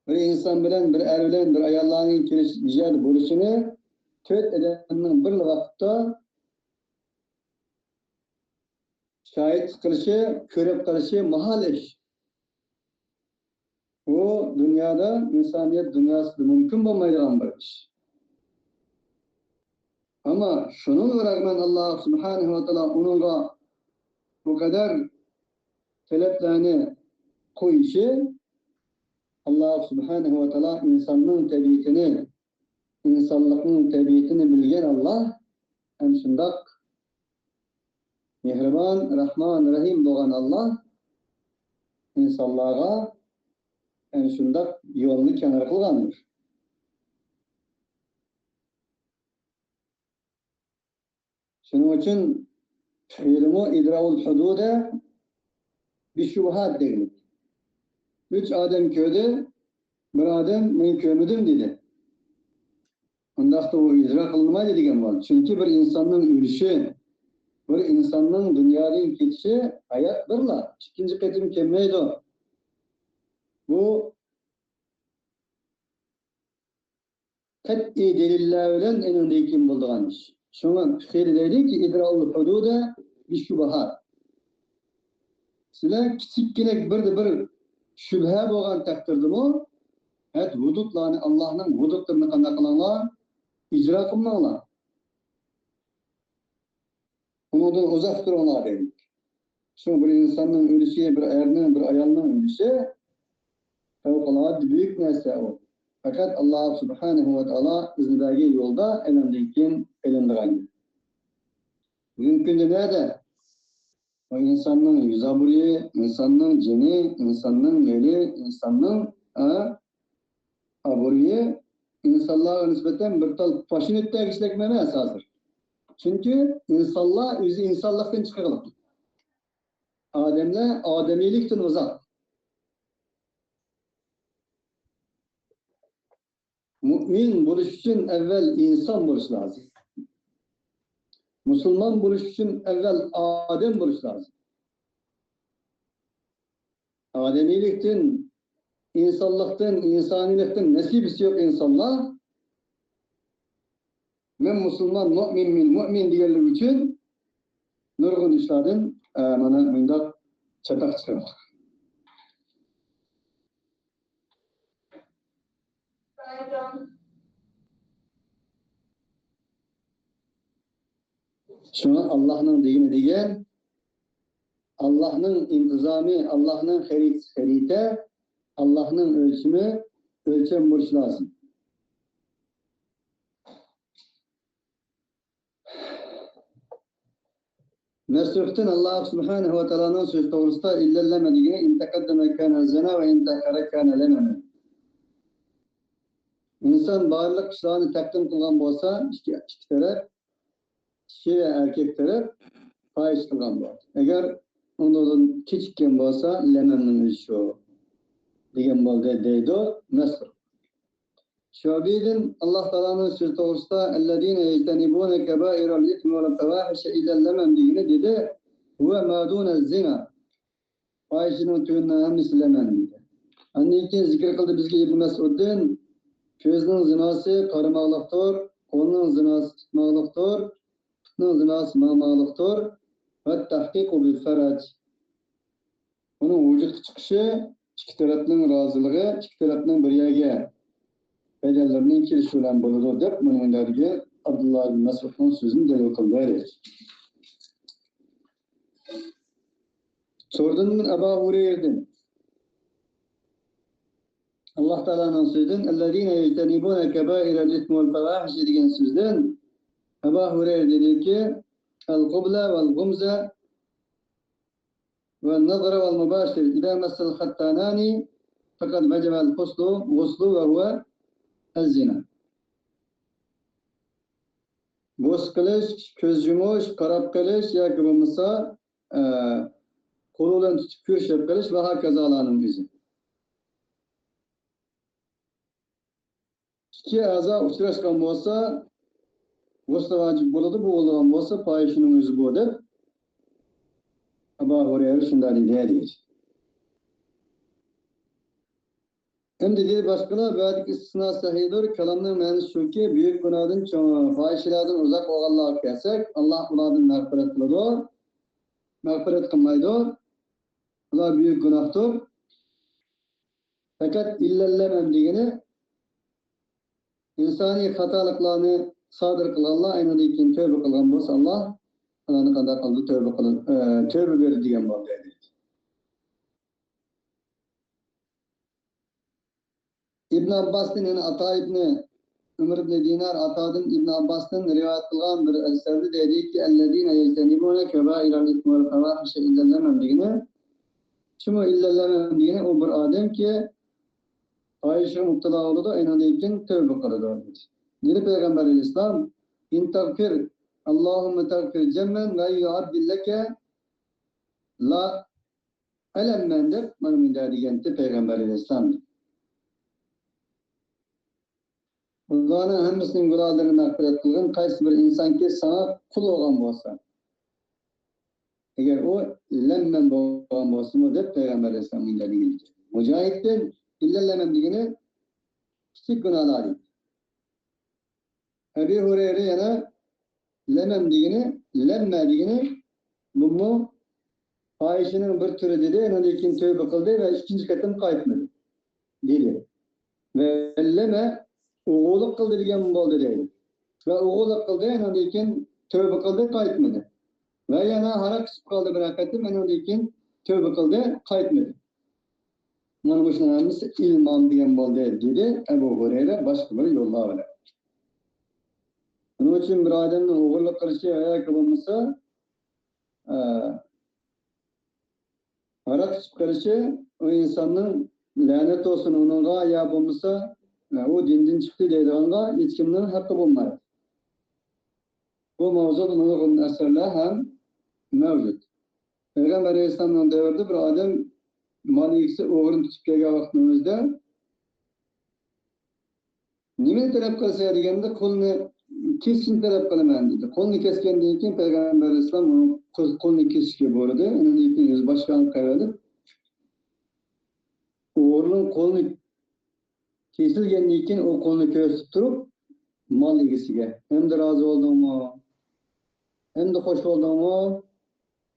بىر ئىنسان بىلەن، بىر ئەر بىلەن بىر ئاياللارنىڭ كېلىشىپ بىر يەردە بولۇشىنى تۆت ئادەمنىڭ بىرلا ۋاقىتتا شاھىتلىق قىلىشى، كۆرۈپ قېلىشى ماھال ئىش. ئۇ دۇنيادا، ئىنسانىيەت دۇنياسىدا مۇمكىن بولمايدىغان بىر ئىش. ئەمما شۇنىڭغا رەغمەن، ئاللا سۇبھانەھۇ ۋە تائالا ئۇنىڭغا بۇ قەدەر تەلەپلەرنى قويۇشى، ئاللا سۇبھانەھۇ ۋە تائالا ئىنساننىڭ تەبىئىتىنى، ئىنسانلىقنىڭ تەبىئىتىنى بىلگەن ئاللا، ھەم شۇنداق مېھرىبان، رەھمان، رەھىم بولغان ئاللا ئىنسانلارغا ئەنە شۇنداق يولنى كەڭرى قىلغاندۇر. شۇنىڭ ئۈچۈن پېئىلىمۇ ئىدراءۇل ھۇدۇدە بىشۇبھات دېگەن. ئۈچ ئادەم كۆردى، بىر ئادەم مەن كۆرمىدىم دېدى. ئۇنداقتا ئۇ ئىجرا قىلىنمايدۇ دېگەن بولدى. چۈنكى بىر ئىنساننىڭ ئۆلۈشى، بىر ئىنساننىڭ دۇنيادىن كېتىشى، ھايات بىرلا، ئىككىنچى قېتىم كەلمەيدۇ. بۇ قەتئىي دەلىللەر بىلەن ئېنىڭدىن كېيىن بولىدىغان ئىش. شۇڭا پىقىدا دەيدۇكى، ئىدراءۇل ھۇدۇدە بىشۇبھات. سىلەر كىچىككىنە بىردە بىر شۈبھە بولغان تەقدىردىمۇ، ھەت ھۇدۇدلارنى، ئاللانىڭ ھۇدۇدلىرىنى قانداق قىلىڭلار؟ ئىجرا قىلماڭلار. ئۇنىڭدىن ئۇزاق تۇرۇڭلار دەيدۇ. شۇڭا بىر ئىنساننىڭ ئۆلۈشى، بىر ئەرنىڭ، بىر ئايالنىڭ ئۆلۈشى پەۋقۇلئاددە بۈيۈك نەرسە ئۇ. پەقەت ئاللا سۇبھانەھۇ ۋە تائالا ئىزنى بەرگەن يولدا ئېنىڭدىن كېيىن ئېلىنىدىغان گەپ. بۈگۈنكى كۈندە نەدە ئۇ ئىنساننىڭ يۈز ئابرۇيى، ئىنساننىڭ جېنى، ئىنساننىڭ مېلى، ئىنساننىڭ، ئە، ئابرۇيى ئىنسانلارغا نىسبەتەن بىر تال پاشىنى ئۆتەرگۈچىلىك ئەمەس ھازىر. چۈنكى ئىنسانلار ئۆزى ئىنسانلىقتىن چىقىرىلىپتۇ. ئادەملەر ئادەمىيلىكتىن ئۇزاق. مۇئمىن بولۇش ئۈچۈن ئەۋۋەل ئىنسان بولۇش لازىم. مۇسۇلمان بولۇش ئۈچۈن ئەۋۋەل ئادەم بولۇش لازىم. ئادەمىيلىكتىن، ئىنسانلىقتىن، ئىنسانىيلىقتىن نەسىبىسى يوق ئىنسانلار «مەن مۇسۇلمان، مۇئمىنمەن، مۇئمىن» دېگەنلىكى ئۈچۈن نۇرغۇن ئىشلاردىن، ئە، مانا مۇنداق چاتاق چىقىرىپتۇ. شۇڭا ئاللاھنىڭ دېگىنى دېگەن، ئاللاھنىڭ ئىنتىزامى، ئاللاھنىڭ خەرىتىسى خەرىتە، ئاللاھنىڭ ئۆلچىمى ئۆلچەم بولۇشى لازىم. مەسرۇقتىن ئاللاھ سۇبھانەھۇ ۋە تائالانىڭ سۆزى توغرىسىدا «ئىللەللەمە» دېگىنى «ئىن تەقەددەمە كانە زىنا ۋە ئىن تەئەخخەرە كانە لەمەمە». ئىنسان بارلىق ئىشلارنى تەقدىم قىلغان بولسا، ئىككى، ئىككى تەرەپ، كىشى ۋە ئەركەك تەرەپ پاھىشە قىلغان بولىدۇ. ئەگەر ئۇنىڭدىن كېچىككەن بولسا، لەمەمنىڭ ئۆزى شۇ دېگەن بولدى، دەيدۇ مەسرۇق. شۇئبىدىن ئاللاھ تائالانىڭ سۆزى توغرىسىدا «ئەللەزىنە يەجتەنىبۇنە كەبائىرەل ئىسمى ۋەل فەۋاھىشە ئىللەل لەمەم» دېگىنى دېدى، «ھۇۋە ما دۇنە زىنا». پاھىشىنىڭ تۆۋىنىدىن ھەممىسى لەمەم دېدى. ئاندىن كېيىن زىكىر قىلدى بىزگە ئىبن مەسئۇدتىن، كۆزنىڭ زىناسى قارىماقلىقتۇر، قولنىڭ زىناسى تۇتماقلىقتۇر، پۇتنىڭ زىناسى ماڭماقلىقتۇر. ۋە تەھقىقۇ بىل فەرەج. ئۇنىڭ ۋۇجۇدقا چىقىشى ئىككى تەرەپنىڭ رازىلىقى، ئىككى تەرەپنىڭ بىر يەرگە بەدەنلىرىنىڭ كېلىشى بىلەن بولىدۇ، دەپ مۇنى مۇنداقدىكى ئابدۇللا ئىبن مەسئۇدنىڭ سۆزىنى دەلىل قىلدى. سورىدىم ئەبا ھۇرەيرىدىن، ئاللاھ تائالانىڭ سۆزىدىن، «ئەللەزىنە يەجتەنىبۇنە كەبائىرەل ئىسمى ۋەل فەۋاھىشە» دېگەن سۆزدىن ئەبا ھۇرەيرە دېدىكى، «ئەل قۇبلە ۋەل غۇمزە ۋە نەزرە ۋەل مۇباشىر ئىزا مەسسەل خەتتانانى فەقەد ۋەجەبەل غۇسلۇ، غۇسلۇ ۋە ھۇۋە ئەز زىنا». بوس قىلىش، كۆز يۇمۇش، قاراپ قېلىش ياكى بولمىسا، ئە، قولى بىلەن تۇتۇپ كۆرۈشۈپ قېلىش ۋە ھاكازالارنىڭ ئۆزى. ئىككى ئەزا ئۇچراشقان بولسا، غۇسلى ۋاجىپ بولىدۇ، بۇ بولىدىغان بولسا، پاھىشىنىڭ ئۆزى بۇ، دەپ ئەبا ھۇرەيرە شۇنداق دېدى، دېدى. ئەمدى دېدى باشقىلار، بۇ يەردىكى ئىستىسنا سەھىھدۇر. كالامنىڭ مەنىسى شۇكى، بۈيۈك گۇناھتىن چوڭ، پاھىشىلەردىن ئۇزاق بولغانلارغا كەلسەك، ئاللاھ ئۇلاردىن مەغپىرەت قىلىدۇ. مەغپىرەت قىلمايدۇ. ئۇلار بۈيۈك گۇناھتۇر. پەقەت ئىللەللەمەم دېگىنى، ئىنسانىي خاتالىقلارنى سادىر قىلغانلار ئاندىن كېيىن تەۋبە قىلغان بولسا، ئاللاھ ئۇلارنى قانداق قىلىدۇ؟ تەۋبە قىلىدۇ، ئە، تەۋبە بېرىدۇ دېگەن بولدى. ئىبن ئابباستىن، يەنى ئاتا ئىبنى ئۆمەر ئىبنى دىنار ئاتادىن ئىبن ئابباستىن رىۋايەت قىلغان بىر ئەسەردە دەيدىكى، «ئەللەزىنە يەجتەنىبۇنە كەبائىرەل ئىسمى ۋەل فەۋاھىشە ئىللەللەمەم» دېگىنى، شۇمۇ ئىللەللەمەم دېگىنى، ئۇ بىر ئادەمكى، پاھىشىگە مۇپتىلا بولىدۇ، ئاندىن كېيىن تەۋبە قىلىدۇ. دېدى پەيغەمبەر ئەلەيھىسسالام، «ئىن تەغفىر، ئاللاھۇممە تەغفىر جەممەن ۋە يۇئەبدىللەكە لا ئەلەممەن» دەپ، مانا مۇنداق دېگەنتى پەيغەمبەر ئەلەيھىسسالام. ئۇلارنىڭ ھەممىسىنىڭ گۇناھلىرىنى مەغپىرەت قىلغىن، قايسى بىر ئىنسانكى ساڭا قۇل بولغان بولسا. ئەگەر ئۇ لەممەن بولغان بولسىمۇ، دەپ پەيغەمبەر ئەلەيھىسسالام مۇنداق دېگەن. مۇجاھىدتىن ئىللەللەمەم دېگىنى كىچىك گۇناھلار دېدى. ئەبى ھۇرەيرە يەنە لەمەم دېگىنى، لەممە دېگىنى، بۇمۇ پاھىشىنىڭ بىر تۈرى دېدى، ئاندىن كېيىن تەۋبە قىلدى ۋە ئىككىنچى قېتىم قايتمىدى، دېدى. ۋە لەمە ئوغۇللۇق قىلدى دېگەن بولدى، دەيدۇ. ۋە ئوغۇللۇق قىلدى، ئاندىن كېيىن تەۋبە قىلدى، قايتمىدى. ۋە يەنە ھاراق ئىچىپ قالدى بىر قېتىم، ئاندىن كېيىن تەۋبە قىلدى، قايتمىدى. مانا مۇشۇنىڭ ھەممىسى ئىلمام دېگەن بولدى، دېدى ئەبۇ ھۇرەيرە باشقا بىر يوللار بىلەن. شۇنىڭ ئۈچۈن بىر ئادەمنىڭ ئوغرىلىق قىلىشى ياكى بولمىسا، ئە، ھاراق ئىچىپ قېلىشى ئۇ ئىنساننىڭ، لەنەت بولسۇن ئۇنىڭغا، يا بولمىسا ئۇ دىندىن چىقتى دەيدىغانغا ھېچكىمنىڭ ھەققى بولمايدۇ. بۇ ماۋزۇدا نۇرغۇن ئەسەرلەر ھەم مەۋجۇت. پەيغەمبەر ئەلەيھىسسالامنىڭ دەۋرىدە بىر ئادەم مال ئىگىسى ئوغرىنى تۇتۇپ كەلگەن ۋاقتىنىڭ ئۆزىدە نېمىنى تەلەپ قىلىسەن دېگەندە، قولىنى كېسىشنى تەلەپ قىلىمەن دېدى. قولىنى كەسكەندىن كېيىن پەيغەمبەر ئەلەيھىسسالام ئۇنىڭ قول-، قولىنى كېسىشكە بۇيرۇدى. ئۇنىڭدىن كېيىن ئۆزى باشقا ئاڭقايۋېلىپ، ئوغرىنىڭ قولىنى كېسىلگەندىن كېيىن ئۇ قولىنى كۆرسىتىپ تۇرۇپ، مال ئىگىسىگە، «ئەمدى رازى بولدۇڭمۇ؟ ئەمدى خوش بولدۇڭمۇ؟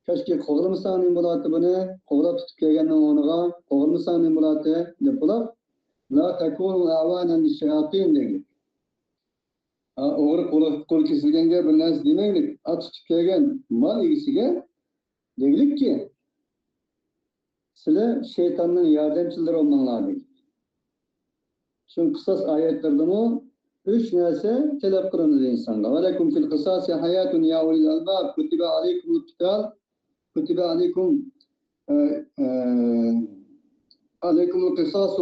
كاشكى قوغلىمىساڭ نېمە بولاتتى بۇنى؟ قوغلاپ تۇتۇپ كەلگەننىڭ ئورنىغا قوغلىمىساڭ نېمە بولاتتى؟» دەپ بولۇپ، «لا تكونوا أعوانا للشياطين» دېگەن. ھا، ئوغرى قولى، قول كېسىلگەنگە بىر نەرسە دېمەيلىك. ئا، تۇتۇپ كەلگەن مال ئىگىسىگە دېگىلىككى، سىلەر شەيتاننىڭ ياردەمچىلىرى بولماڭلار دېگەن. شۇڭا قىساس ئايەتلىرىدىمۇ ئۈچ نەرسە تەلەپ قىلىنىدۇ ئىنسانغا. ولكم في القصاص حياة يا أولي الألباب، كتب عليكم القتال، كتب عليكم، ئە، ئە، عليكم القصاص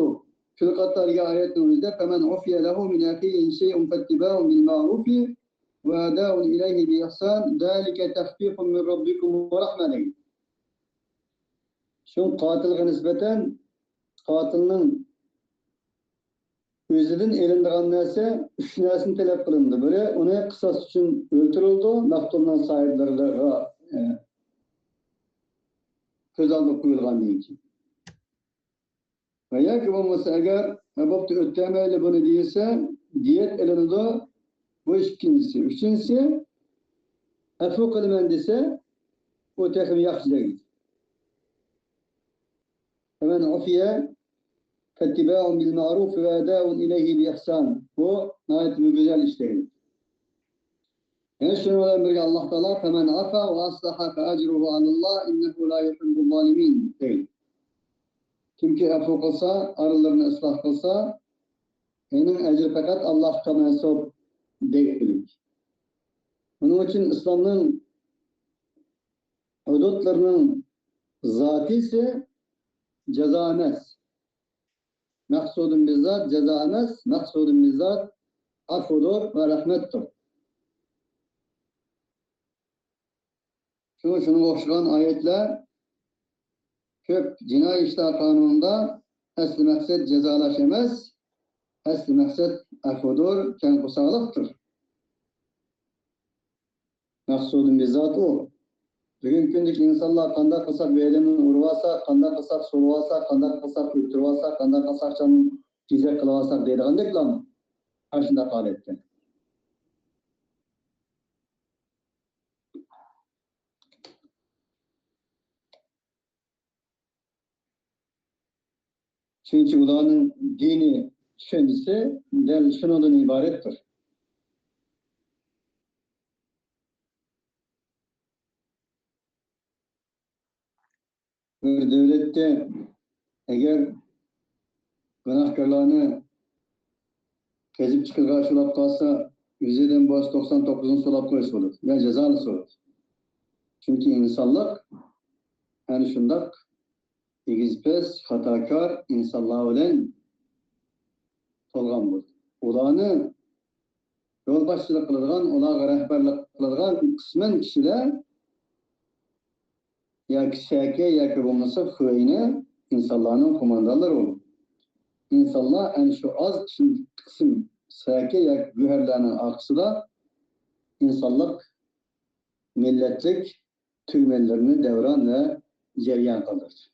في القتلى دېگەن ئايەتنىڭ ئۆزىدە، فمن عفي له من أخيه شيء فاتباع بالمعروف وأداء إليه بإحسان ذلك تخفيف من ربكم ورحمة دېگەن. شۇ قاتىلغا نىسبەتەن قاتىلنىڭ ئۆزىدىن ئېلىنىدىغان نەرسە، ئۈچ نەرسىنى تەلەپ قىلىنىدۇ. بىرى، ئۇنى قىساس ئۈچۈن ئۆلتۈرۈلىدۇ، مەقتۇلنىڭ ساھىبلىرىغا، ئە، كۆز ئالدىغا قويۇلغاندىن كېيىن. ۋە ياكى بولمىسا، ئەگەر، «ھە، بوپتۇ، ئۆلتۈرمەيلى بۇنى» دېسە، دىيەت ئېلىنىدۇ. بۇ ئىككىنچىسى. ئۈچىنچىسى، «ئەپۇ قىلىمەن» دېسە، ئۇ تېخىمۇ ياخشى دەيدۇ. فمن عفي فاتباع بالمعروف وأداء إليه بإحسان. بۇ ناھايىتى گۈزەل ئىش دەيدۇ. يەنە شۇنىڭ بىلەن بىرگە ئاللاھ تائالا، فمن عفا وأصلح فأجره على الله إنه لا يحب الظالمين دەيدۇ. كىمكى ئەپۇ قىلسا، ئارىلىرىنى ئىسلاھ قىلسا، ئۇنىڭ ئەجرى پەقەت ئاللاھقا مەنسۇپ دەيدۇ. بۇنىڭ ئۈچۈن ئىسلامنىڭ ھۇدۇدلىرىنىڭ زاتىسى جازا ئەمەس. مەقسۇدۇم بىززات جازا ئەمەس، مەقسۇدۇم بىززات ئەفۇدۇر ۋە رەھمەتتۇر. شۇ، شۇنىڭغا ئوخشىغان ئايەتلەر كۆپ. جىنايى ئىشلار قانۇنىدا ئەسلى مەقسەت جازالاش ئەمەس، ئەسلى مەقسەت ئەفۇدۇر، كەڭ قورساقلىقتۇر. مەقسۇدۇم بىززات ئۇ. بۈگۈنكى كۈندىكى ئىنسانلار قانداق قىلساق بىر ئادەمنى ئۇرۇۋالساق، قانداق قىلساق سورۇۋالساق، قانداق قىلساق ئۆلتۈرۈۋالساق، قانداق قىلساق چاڭ تېزەك قىلىۋالساق دەيدىغاندەكلا ئاشۇنداق ھالەتتە. چۈنكى ئۇلارنىڭ دىنىي چۈشەنچىسى دەل شۇنىڭدىن ئىبارەتتۇر. بىر دۆلەتتە ئەگەر گۇناھكارلارنى قېزىپ چىقىرغان سولاپ قالسا، يۈزدىن بولسا توقسان توققۇزىنى سولاپ قويسا بولىدۇ. يا جازالىسا بولىدۇ. چۈنكى ئىنسانلىق ئەنە شۇنداق ئېگىز-پەس، خاتاكار ئىنسانلار بىلەن تولغان بولىدۇ. ئۇلارنى يولباشچىلىق قىلىدىغان، ئۇلارغا رەھبەرلىك قىلىدىغان قىسمەن كىشىلەر ياكى سەكە ياكى بولمىسا خۇەينە ئىنسانلارنىڭ قوماندانلىرى بولىدۇ. ئىنسانلار ئەنە شۇ ئاز قىسىم، قىسىم سەكە ياكى گۆھەرلەرنىڭ ئارقىسىدا ئىنسانلىق مىللەتلىك تۈگمەنلىرىنى دەۋران ۋە جەريان قىلدۇردى.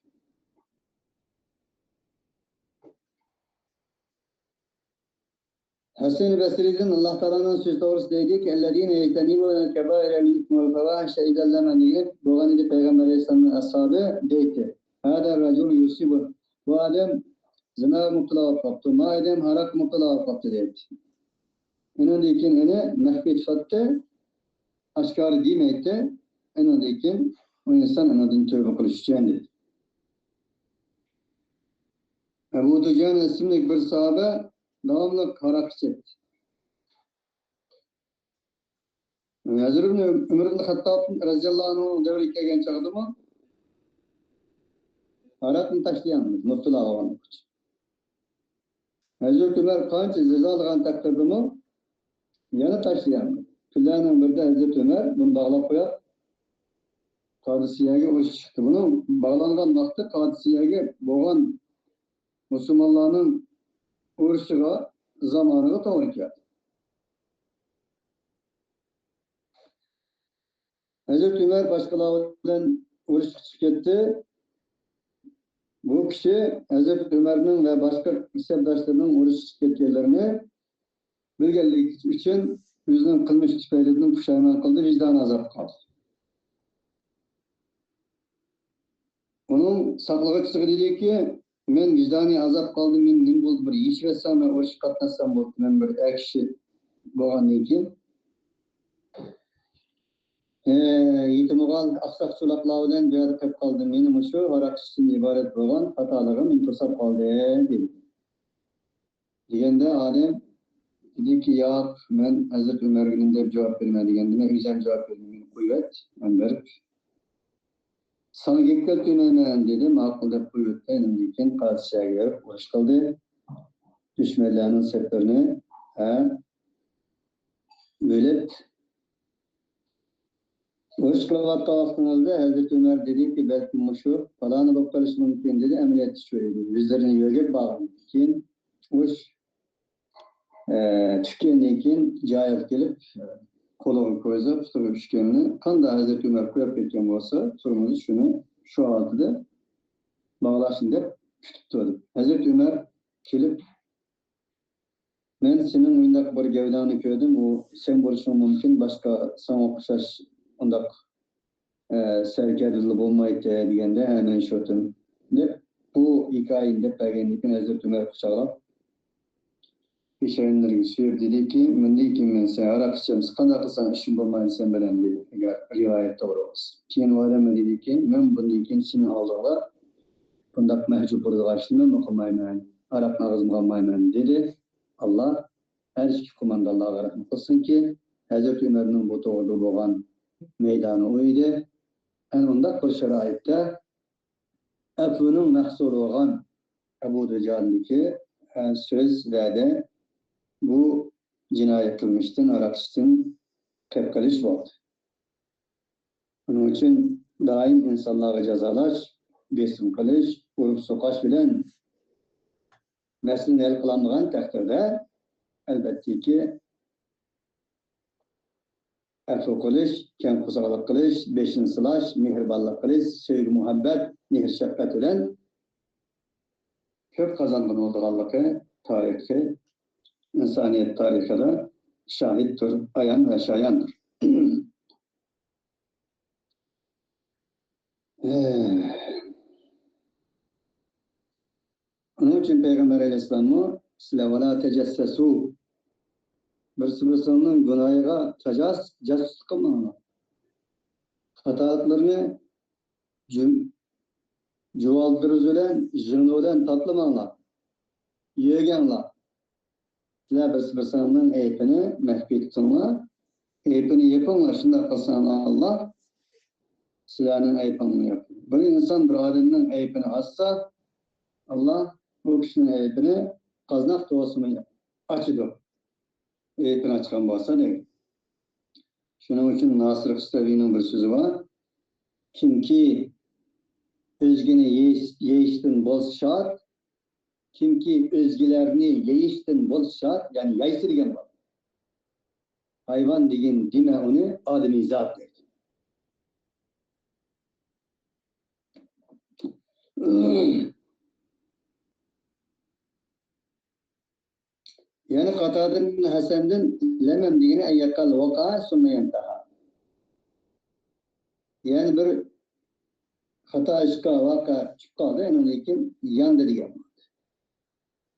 ھەسەن بەسرىدىن ئاللاھ تائالانىڭ سۆزى توغرىسىدا دەيدىكى، الذين يجتنبون الكبائر والإثم والفواحش إلا اللمم دېگەن بولغان ئىدى پەيغەمبەر ئەلەيھىسسالامنىڭ ئەسھابى دەيتتى. هذا الرجل يصيب، بۇ ئادەم زىناغا مۇپتىلا بولۇپ قاپتۇ، ما ئادەم ھاراققا مۇپتىلا بولۇپ قاپتۇ دەيتتى. ئۇنىڭدىن كېيىن ئۇنى مەخپىي تۇتاتتى، ئاشكارا دېمەيتتى. ئۇنىڭدىن كېيىن ئۇ ئىنسان ئۇنىڭدىن تۆۋبە قىلىش ئۈچۈن دېدى. ئەبۇ دۇجانە ئىسىملىك بىر ساھابە داۋاملىق ھاراق ئىچەتتى. ھەزرىتى ئۆمەر ئىبن خەتتاب رەزىياللاھۇ ئەنھۇنىڭ دەۋرىگە كەلگەن چاغدىمۇ ھاراقنى تاشلىيالمىدى، مۇپتىلا بولغانلىقى ئۈچۈن. ھەزرىتى ئۆمەر قانچە جازالىغان تەقدىردىمۇ يەنە تاشلىيالمىدى. كۈنلەرنىڭ بىرىدە ھەزرىتى ئۆمەر بۇنى باغلاپ قويۇپ، قادىسىيەگە ئۇرۇش چىقتى. بۇنىڭ باغلانغان ۋاقتى قادىسىيەگە بولغان مۇسۇلمانلارنىڭ ئۇرۇشىغا زامانىغا توغرا كەلدى. ھەزرىتى ئۆمەر باشقىلار بىلەن ئۇرۇشقا چىقىپ كەتتى. بۇ كىشى ھەزرىتى ئۆمەرنىڭ ۋە باشقا سەپداشلىرىنىڭ ئۇرۇشقا چىقىپ كەتكەنلىرىنى بىلگەنلىكى ئۈچۈن ئۆزىنىڭ قىلمىشى تۈپەيلىدىن پۇشايمان قىلدى، ۋىجدانى ئازابقا قالدى. ئۇنىڭ ساقلىغۇچىسىغا دېدىكى، مەن ۋىجدانىي ئازاب قالدىم، مېنى نېمە بولدى، بىر يېشىۋەتسەڭ، مەن ئۇرۇشقا قاتناشسام بولدى، مەن بىر ئەر كىشى بولغاندىن كېيىن، ئە، يېتىم ئوغۇل، ئاقساق چولاقلار بىلەن بۇ يەردە قېلىپ قالدىم، مېنى مۇشۇ ھاراق ئىچىشتىن ئىبارەت بولغان خاتالىقىم مېنى توساپ قالدى، دېدى. دېگەندە ئادەم دېدىكى، ياق، مەن ھەزرىتى ئۆمەرگە نېمە دەپ جاۋاب بېرىمەن دېگەندە، مەن ئۆزۈم جاۋاب بېرىمەن، مېنى قويۇۋەت، مەن بېرىپ ساڭا گەپ كەلتۈرمەيمەن، دېدى. ماقۇل دەپ قويۇۋەتتى. ئاندىن كېيىن قادىسىيەگە بېرىپ ئۇرۇش قىلدى. دۈشمەنلەرنىڭ سەپلىرىنى، ھە، بۆلۈپ، ئۇرۇش قىلىۋاتقان ۋاقتىڭىزدا ھەزرىتى ئۆمەر دېدىكى، بەلكىم مۇشۇ پالانى بولۇپ قېلىشى مۇمكىن، دېدى. ئەمەلىيەتتە شۇ ئىدى. يۈزلىرىنى يۆگەپ بارغاندىن كېيىن ئۇرۇش ئە، چۈشكەندىن كېيىن جايىغا كېلىپ، قولىغا كويزا، پۇتىغا ئۈچكەننى قانداق ھەزرىتى ئۆمەر قويۇپ كەتكەن بولسا، تۇرمىسى شۇنى شۇ ھالىتىدە باغلاشنى دەپ كۈتۈپ تۇردى. ھەزرىتى ئۆمەر كېلىپ، مەن سېنىڭ مۇنداق بىر گەۋدەڭنى كۆردۈم، ئۇ سەن بولۇشۇڭ مۇمكىن، باشقا ساڭا ئوخشاش ئۇنداق ئە، سەركەردىلا بولمايتتى دېگەندە، ھە، مەن شۇتۇم دەپ، بۇ ھېكايىنى دەپ بەرگەندىن كېيىن، ھەزرىتى ئۆمەر قۇچاقلاپ، پېشانىلىرىگە سۆيۈپ دېدىكى، مۇندىن كېيىن مەن سەن ھاراق ئىچەمسەن، قانداق قىلساڭ ئىشىم بولمايدۇ سەن بىلەن، دېدى. ئەگەر رىۋايەت توغرا بولسا. كېيىن ئۇ ئادەم دېدىكى، مەن بۇندىن كېيىن سېنىڭ ئالدىڭدا بۇنداق مەھجۇر بولىدىغان ئىشنى مەن قىلمايمەن، ھاراقنى ئاغزىمغا ئالمايمەن، دېدى. ئاللا ھەر ئىككى قوماندانلارغا رەھمەت قىلسۇنكى، ھەزرىتى ئۆمەرنىڭ بۇ توغرىدا بولغان مەيدانى ئۇ ئىدى. ئەنە ئۇنداق بىر شارائىتتا ئەپۇنىڭ مەھسۇلى بولغان ئەبۇ دۇجانىدىكى، ئە، سۆز، ۋەدە بۇ جىنايى قىلمىشتىن، ھاراق ئىچىشتىن قېلىپ قېلىش بولدى. ئۇنىڭ ئۈچۈن دائىم ئىنسانلارغا جازالاش، بېسىم قىلىش، ئۇرۇپ سوقۇش بىلەن مەسىلىنى ھەل قىلالمىغان تەقدىردە، ئەلۋەتتىكى، ئەپۇ قىلىش، كەڭ قورساقلىق قىلىش، بېشىنى سىلاش، مېھرىبانلىق قىلىش، سۆيگۈ، مۇھەببەت، مېھىر، شەپقەت بىلەن كۆپ قازانغىلى بولىدىغانلىقى تارىخىي، ئىنسانىيەت تارىخىدا شاھىتتۇر، ئايان ۋە شاياندۇر. ئۇنىڭ ئۈچۈن پەيغەمبەر ئەلەيھىسسالاممۇ، سىلەر «ۋەلا تەجەسسەسۇ»، بىرسى بىرسىنىڭ گۇناھىغا تاجاس-، جاسۇسلۇق قىلماڭلار. خاتالىقلىرىنى جۈم-، جۇۋالدۇرۇز بىلەن، ژىڭنە بىلەن تاتلىماڭلار. يۆگەڭلار. سىلەر بىرسى بىرسىڭلارنىڭ ئەيىبىنى مەخپىي تۇتۇڭلار. ئەيىبىنى يېپىڭلار، شۇنداق قىلساڭلار ئاللا سىلەرنىڭ ئەيىبىڭلارنى ياپىدۇ. بىر ئىنسان بىر ئادەمنىڭ ئەيىبىنى ئاچسا، ئاللا ئۇ كىشىنىڭ ئەيىبىنى قازناق تۇغىسىمۇ ئاچىدۇ. ئەيىبىنى ئاچقان بولسا دەيدۇ. شۇنىڭ ئۈچۈن ناسىر خىستەۋىنىڭ بىر سۆزى بار. كىمكى ئۆزگىنى يېيىش-، يېيىشتىن بولسا شاد، كىمكى ئۆزگىلەرنى يېيىشتىن بولسا شاد، يەنى يەيسە دېگەن بار. ھايۋان دېگىن دېمە ئۇنى، ئادىمىيزات دەيدۇ. يەنە قاتادە ئىبن ھەسەندىن لەمەم دېگىنى ئەن يەقەل ۋەقە سۇممە يەنتەھا. يەنى بىر خاتا ئىشقا ۋەقە چۈشۈپ قالدى، ئۇنىڭدىن كېيىن ياندى دېگەن بولدى.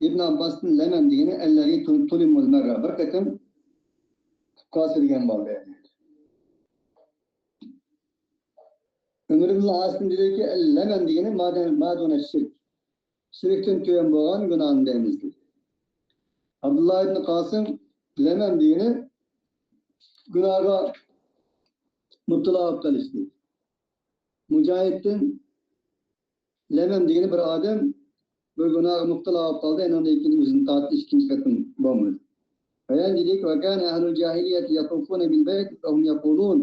ئىبن ئابباستىن لەمەم دېگىنى ئەللەزى تۇ-، تۇلىمۇل مەررە، بىر قېتىم قىلىپ قالسا دېگەن بولدى. ئۆمەر ئىبن ئاسىم دېدىكى، لەمەم دېگىنى مادە-، مادۇنە شىرك. شىركتىن تۆۋەن بولغان گۇناھنى دەيمىز دېدى. ئابدۇللا ئىبن قاسىم لەمەم دېگىنى گۇناھقا مۇپتىلا بولۇپ قېلىش دېدى. مۇجاھىدتىن لەمەم دېگىنى بىر ئادەم بىر گۇناھقا مۇپتىلا بولۇپ قالدى، ئاندىن كېيىن ئۆزىنى تارتتى، ئىككىنچى قېتىم بولمىدى. بايان دېدىكى، وكان أهل الجاهلية يطوفون بالبيت وهم يقولون.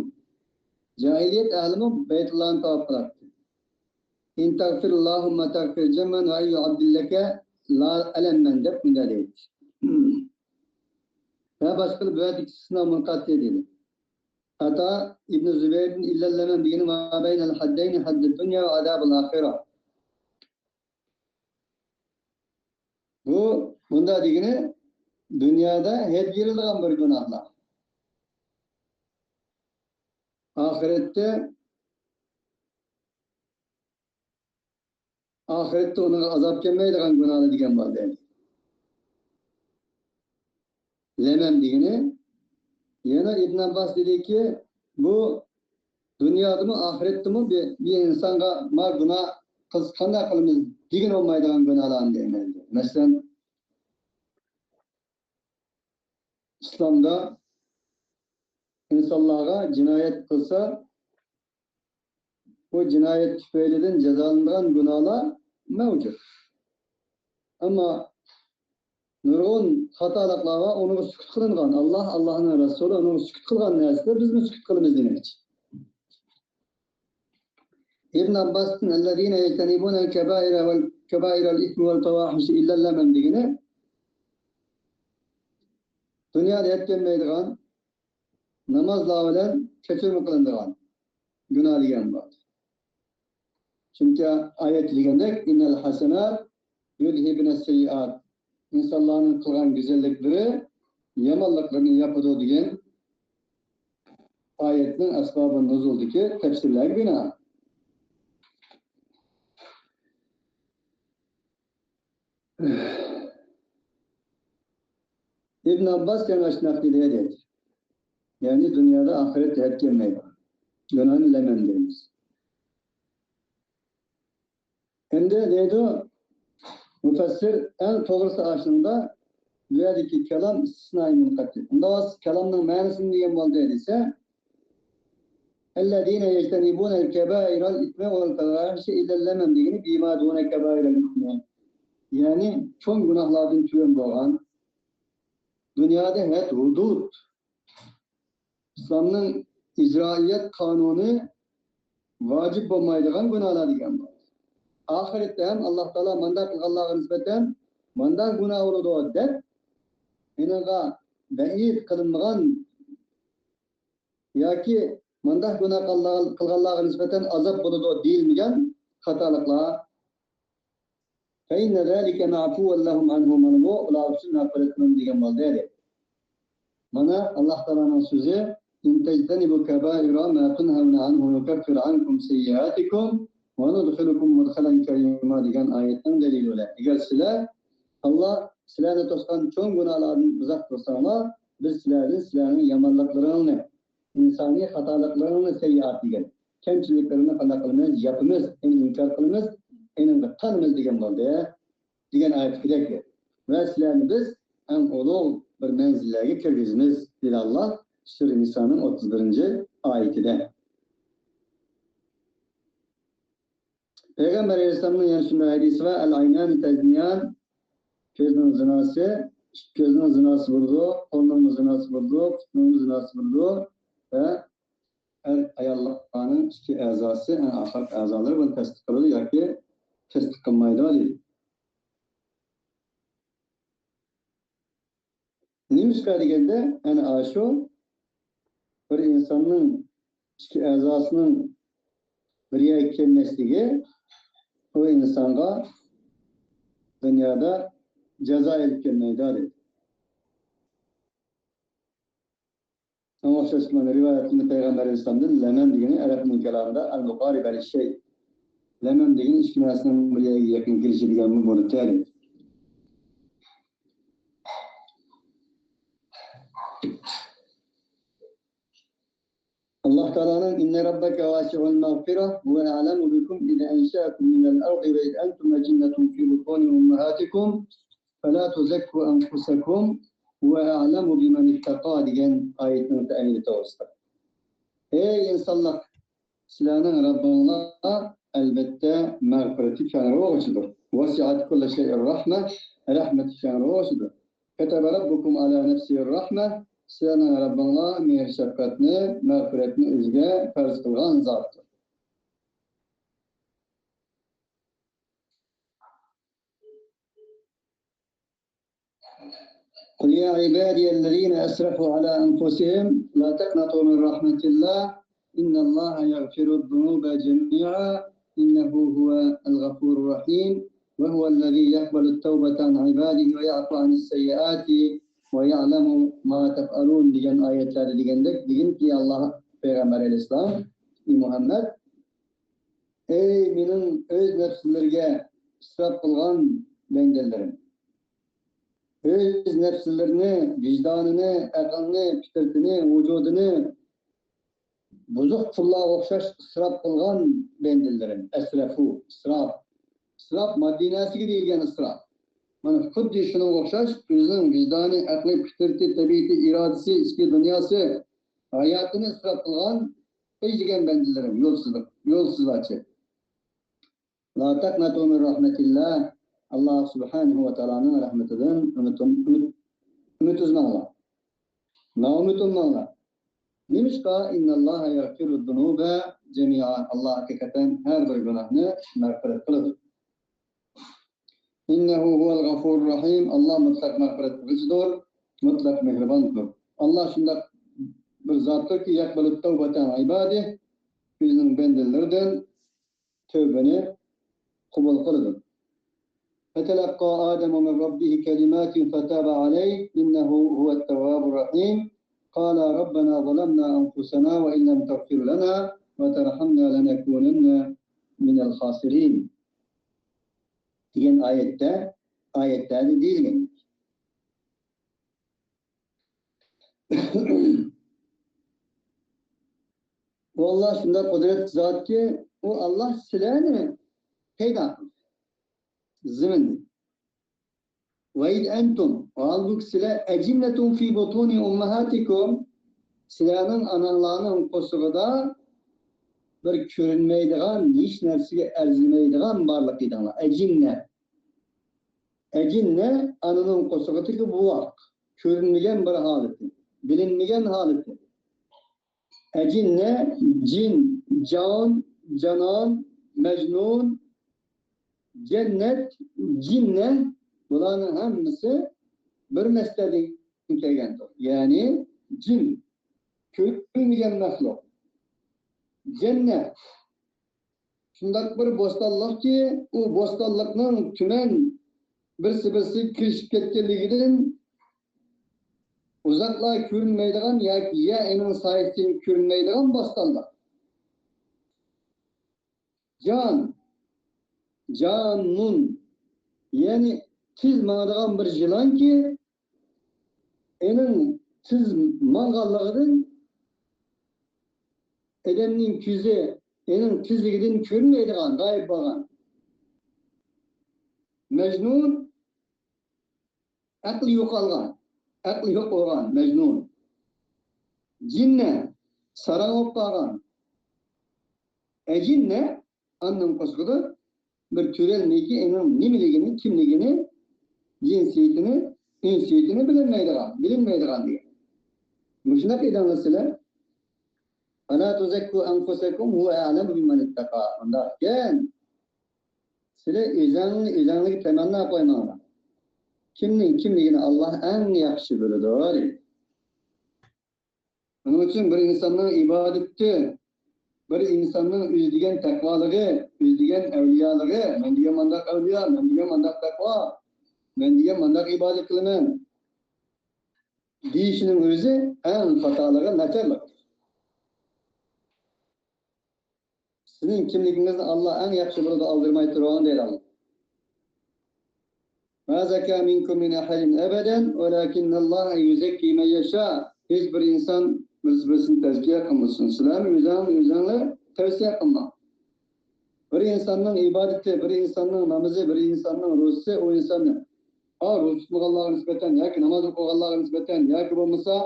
جاھىلىيەت ئەھلىمۇ بەيتۇللانى تاۋاپ قىلاتتى. إن تغفر اللهم تغفر جما وأي عبد لك لا ألما دەپ مۇنداق دەيتتى. ۋە باشقىلار بۇ يەردە ئىستىسنا مۇنقەتئى دېدى. ئاتا ئىبنى زۇبەيردىن، ئىللا لەمەم دېگىنى ما بەينەل ھەددەينى ھەددۇد دۇنيا ۋە ئازابۇل ئاخىرە. بۇ، بۇنداق دېگىنى دۇنيادا ھەد بېرىلىدىغان بىر گۇناھلار. ئاخىرەتتە، ئاخىرەتتە ئۇنىڭغا ئازاب كەلمەيدىغان گۇناھلار دېگەن بار دەيدۇ. لەمەم دېگىنى، يەنە ئىبن ئابباس دېدىكى، بۇ دۇنيادىمۇ، ئاخىرەتتىمۇ بىر، بىر ئىنسانغا ما گۇناھ قىلسا قانداق قىلىمىز دېگىنى بولمايدىغان گۇناھلارنى دەيمەن. مەسىلەن، ئىسلامدا ئىنسانلارغا جىنايەت قىلسا، بۇ جىنايەت تۈپەيلىدىن جازالىنىدىغان گۇناھلار مەۋجۇت. ئەمما نۇرغۇن خاتالىقلار بار، ئۇنىڭغا سۈكۈت قىلىنغان. ئاللا، ئاللانىڭ رەسۇلى ئۇنىڭغا سۈكۈت قىلغان نەرسىلەر بىزمۇ سۈكۈت قىلىمىز دېمەكچى. ئىبن ئابباستىن، الذين يجتنبون الكبائر والكبائر الإثم والفواحش إلا اللمم دېگىنى، دۇنيادا ھەد كەلمەيدىغان نامازلار بىلەن كەچۈرمە قىلىنىدىغان گۇناھ دېگەن بار. چۈنكى ئايەتتە دېگەندەك، إن الحسنات يذهبن السيئات، ئىنسانلارنىڭ قىلغان گۈزەللىكلىرى يامانلىقلىرىنى ياپىدۇ دېگەن ئايەتنىڭ ئەسبابى نۇزۇلدىكى تەپسىرلەرگە بىنائەن. ئىبن ئابباس يەنە ئاشۇنداق دېدى، دەيدۇ. يەنى دۇنيادا ئاخىرەتتە ھەد كەلمەيدۇ. گۇناھنى لەمەم دەيمىز. ئەمدى دەيدۇ مۇپەسسىر، ئەڭ توغرىسى ئاشۇنىڭدا بۇ يەردىكى كالام ئىستىسنائى مۇنقەتئى. ئۇنداق بولسا كالامنىڭ مەنىسى نېمە دېگەن بولدى دېسە، الذين يجتنبون الكبائر الإثم والفواحش إلا اللمم دېگىنى بما دون كبائر الإثم. يەنى چوڭ گۇناھلاردىن تۆۋەن بولغان، دۇنيادا ھەد، ھۇدۇد، ئىسلامنىڭ ئىجرائىيەت قانۇنى ۋاجىپ بولمايدىغان گۇناھلار دېگەن بار. ئاخىرەتتە ھەم ئاللا تائالا مانداق قىلغانلارغا نىسبەتەن مانداق گۇناھ بولىدۇ دەپ، ئېنىڭغا ۋەئىد قىلىنمىغان ياكى مانداق گۇناھ قىلغانلارغا نىسبەتەن ئازاب بولىدۇ دېيىلمىگەن خاتالىقلار. فإن ذلك معفوا لهم عنه، مانا بۇ ئۇلار ئۈچۈن مەغپىرەت قىلىندى دېگەن بولدى. مانا ئاللا تائالانىڭ سۆزى، إن تجتنبوا كبائر ما تنهون عنه نكفر عنكم سيئاتكم وندخلكم مدخلا كريما دېگەن ئايەتنىڭ دەلىلى بىلەن. ئەگەر سىلەر، ئاللا سىلەرنى توسقان چوڭ گۇناھلاردىن ئۇزاق تۇرساڭلار، بىز سىلەردىن سىلەرنىڭ يامانلىقلىرىڭنى، ئىنسانىي خاتالىقلىرىڭنى، سەييىئات دېگەن، كەمچىلىكلىرىڭنى قانداق قىلىمىز؟ ياپىمىز، يەنى ئىنكار قىلىمىز، ئېنىڭغا تانىمىز دېگەن بولدى. دېگەن ئايەتتىكىدەك. ۋە سىلەرنى بىز ئەڭ ئۇلۇغ بىر مەنزىللەرگە كىرگۈزىمىز، دېدى ئاللا سۈرە نىسانىڭ ئوتتۇز بىرىنچى ئايىتىدە. پەيغەمبەر ئەلەيھىسسالامنىڭ يەنە شۇنداق ھەدىسى بار، العينان تزنيان، كۆزنىڭ زىناسى، كۆزنىڭ زىناسى بولىدۇ، قولنىڭمۇ زىناسى بولىدۇ، پۇتنىڭمۇ زىناسى بولىدۇ ۋە ئەر ئاياللارنىڭ ئىككى ئەزاسى، ئەڭ ئاخىرقى ئەزالىرى بۇنى تەستىق قىلىدۇ ياكى تەستىق قىلمايدۇ دېدى. نېمىشقا دېگەندە، ئەنە ئاشۇ بىر ئىنساننىڭ ئىككى ئەزاسىنىڭ بىر يەرگە كەلمەسلىكى ئۇ ئىنسانغا دۇنيادا جازا ئېلىپ كەلمەيدۇ دېدى. شۇنىڭغا ئوخشاش مانا رىۋايەتتە پەيغەمبەر ئەلەيھىسسالامدىن لەمەم دېگىنى ئەرەبنىڭ كالامىدا المقارب للشيء. لەمەم دېگىنى ئىككى نەرسىنىڭ بىر يەرگە يېقىن كېلىشى دېگەنمۇ بولىدۇ. ئاللا تائالانىڭ إن ربك واسع المغفرة هو أعلم بكم إذ أنشأكم من الأرض وإذ أنتم أجنة في بطون أمهاتكم فلا تزكوا أنفسكم هو أعلم بمن اتقى دېگەن ئايەتنىڭ تەئۋىلى توغرىسىدا. ئەي ئىنسانلار، سىلەرنىڭ رەببىڭلار ئەلۋەتتە، مەغپىرىتى كەڭرى بولغۇچىدۇر. وسعت كل شيء رحمة، رەھمىتى كەڭرى بولغۇچىدۇر. كتب ربكم على نفسه الرحمة، سىلەرنىڭ رەببىڭلار مېھىر-شەپقەتنى، مەغپىرەتنى ئۆزىگە پەرز قىلغان زاتتۇر. قل يا عبادي الذين أسرفوا على أنفسهم لا تقنطوا من رحمة الله إن الله يغفر الذنوب جميعا إنه هو الغفور الرحيم وهو الذي يقبل التوبة عن عباده ويعفو عن السيئات ويعلم ما تفعلون دېگەن ئايەتلەردە دېگەندەك، دېگىنكى، ئاللا پەيغەمبەر ئەلەيھىسسالام، ئى مۇھەممەد، ئەي مېنىڭ ئۆز نەپسلىرىگە ئىسراپ قىلغان بەندىلىرىم! ئۆز نەپسلىرىنى، ۋىجدانىنى، ئەقلىنى، پىترىتىنى، ۋۇجۇدىنى بۇزۇق قۇللارغا ئوخشاش ئىسراپ قىلغان بەندىلىرىم. ئەسرەفۇ، ئىسراپ. ئىسراپ ماددىي نەرسىگە دېيىلگەن ئىسراپ. مانا خۇددى شۇنىڭغا ئوخشاش ئۆزىنىڭ ۋىجدانى، ئەقلى، پىترىتى، تەبىئىتى، ئىرادىسى، ئىچكى دۇنياسى، ھاياتىنى ئىسراپ قىلغان ئەي دېگەن بەندىلىرىم، يولسىزلىق، يولسىزلارچە. لا تقنطوا من رحمة الله، ئاللا سۇبھانەھۇ ۋە تائالانىڭ رەھمىتىدىن ئۈمىد، ئۈمىد، ئۈمىد ئۈزمەڭلار. نائۈمىد بولماڭلار. نېمىشقا؟ إن الله يغفر الذنوب جميعا، ئاللا ھەقىقەتەن ھەر بىر گۇناھنى مەغپىرەت قىلىدۇ. إنه هو الغفور الرحيم، ئاللا مۇتلەق مەغپىرەت قىلغۇچىدۇر، مۇتلەق مېھرىباندۇر. ئاللا شۇنداق بىر زاتتۇركى، يقبل توبة عباده، ئۆزىنىڭ بەندىلىرىدىن تەۋبىنى قوبۇل قىلىدۇ. فتلقى آدم من ربه كلمات فتاب عليه إنه هو التواب الرحيم. قال ربنا ظلمنا أنفسنا وإن لم تغفر لنا وترحمنا لنكونن من الخاسرين دېگەن ئايەتتە، ئايەتلەردە دېيىلگەن. ئۇ ئاللا شۇنداق قۇدرەتلىك زاتكى، ئۇ ئاللا سىلەرنى پەيدا قىلدى زېمىندىن. وإذ أنتم، ھالبۇكى سىلەر، أجنة في بطون أمهاتكم، سىلەرنىڭ ئاناڭلارنىڭ قورسىقىدا بىر كۆرۈنمەيدىغان، ھېچ نەرسىگە ئەرزىمەيدىغان بارلىق ئىدىڭلار. ئەجىننە. ئەجىننە ئانىنىڭ قورسىقىدىكى بوۋاق، كۆرۈنمىگەن بىر ھالىتى، بىلىنمىگەن ھالىتى. ئەجىننە، جىن، جان، جانان، مەجنۇن، جەننەت، جىننە، بۇلارنىڭ ھەممىسى بىر مەسدەردىن كەلگەندۇر. يەنى جىن، كۆرۈنمىگەن مەخلۇق. جەننەت، شۇنداق بىر بوستانلىقكى، ئۇ بوستانلىقنىڭ تۈمەن بىرسى-بىرسىگە كىرىشىپ كەتكەنلىكىدىن ئۇزاقلار كۆرۈنمەيدىغان ياكى يەر ئېنىڭ سايىسىدىن كۆرۈنمەيدىغان بوستانلىق. جان، جانۇن، يەنى تېز ماڭىدىغان بىر يىلانكى، ئېنىڭ تېز ماڭغانلىقىدىن ئادەمنىڭ كۆزى ئېنىڭ تېزلىكىدىن كۆرۈنمەيدىغان، غايىب بولغان. مەجنۇن، ئەقلى يوقالغان، ئەقلى يوق بولغان مەجنۇن. جىننە، ساراڭ بولۇپ قالغان. ئەجىننە، ئانىنىڭ قورسىقىدا بىر كۆرەلمەيكى، ئېنىڭ نېمىلىكىنى، كىملىكىنى، جىنسىيىتىنى، ئىنسىيىتىنى بىلەلمەيدىغان، بىلىنمەيدىغان دېگەن. مۇشۇنداق ئىدىڭلار سىلەر. فلا تزكوا أنفسكم هو أعلم بمن اتقى. ئۇنداق ئىكەن، سىلەر ئۆزەڭنى ئۆزەڭلىكى تەمەننا قويماڭلار. كىمنىڭ كىملىكىنى ئاللا ئەڭ ياخشى بىلىدۇ، دېدى. شۇنىڭ ئۈچۈن بىر ئىنساننىڭ ئىبادىتى، بىر ئىنساننىڭ ئۆزى دېگەن تەقۋالىقى، ئۆزى دېگەن ئەۋلىيالىقى، مەن دېگەن مانداق ئەۋلىيا، مەن دېگەن مانداق تەقۋا، مەن دېگەن مانداق ئىبادەت قىلىمەن دېيىشىنىڭ ئۆزى ئەڭ خاتالىقى، ناچارلىقى. سىزنىڭ كىملىكىڭىزنى ئاللا ئەڭ ياخشى بىلىدۇ، ئالدىرىماي تۇرۇڭ، دەيدۇ ئاللا. ما زكى منكم من أحد أبدا ولكن الله يزكي من يشاء. ھېچ بىر ئىنسان بىرسى بىرسىنى تەزكىيە قىلمىسۇن. سىلەرمۇ ئۆزۈڭ ئۆزۈڭلار تەۋسىيە قىلماڭ. بىر ئىنساننىڭ ئىبادىتى، بىر ئىنساننىڭ نامىزى، بىر ئىنساننىڭ روزىسى، ئۇ ئىنساننى، ئا، روزا تۇتمىغانلارغا نىسبەتەن ياكى ناماز ئوقۇغانلارغا نىسبەتەن ياكى بولمىسا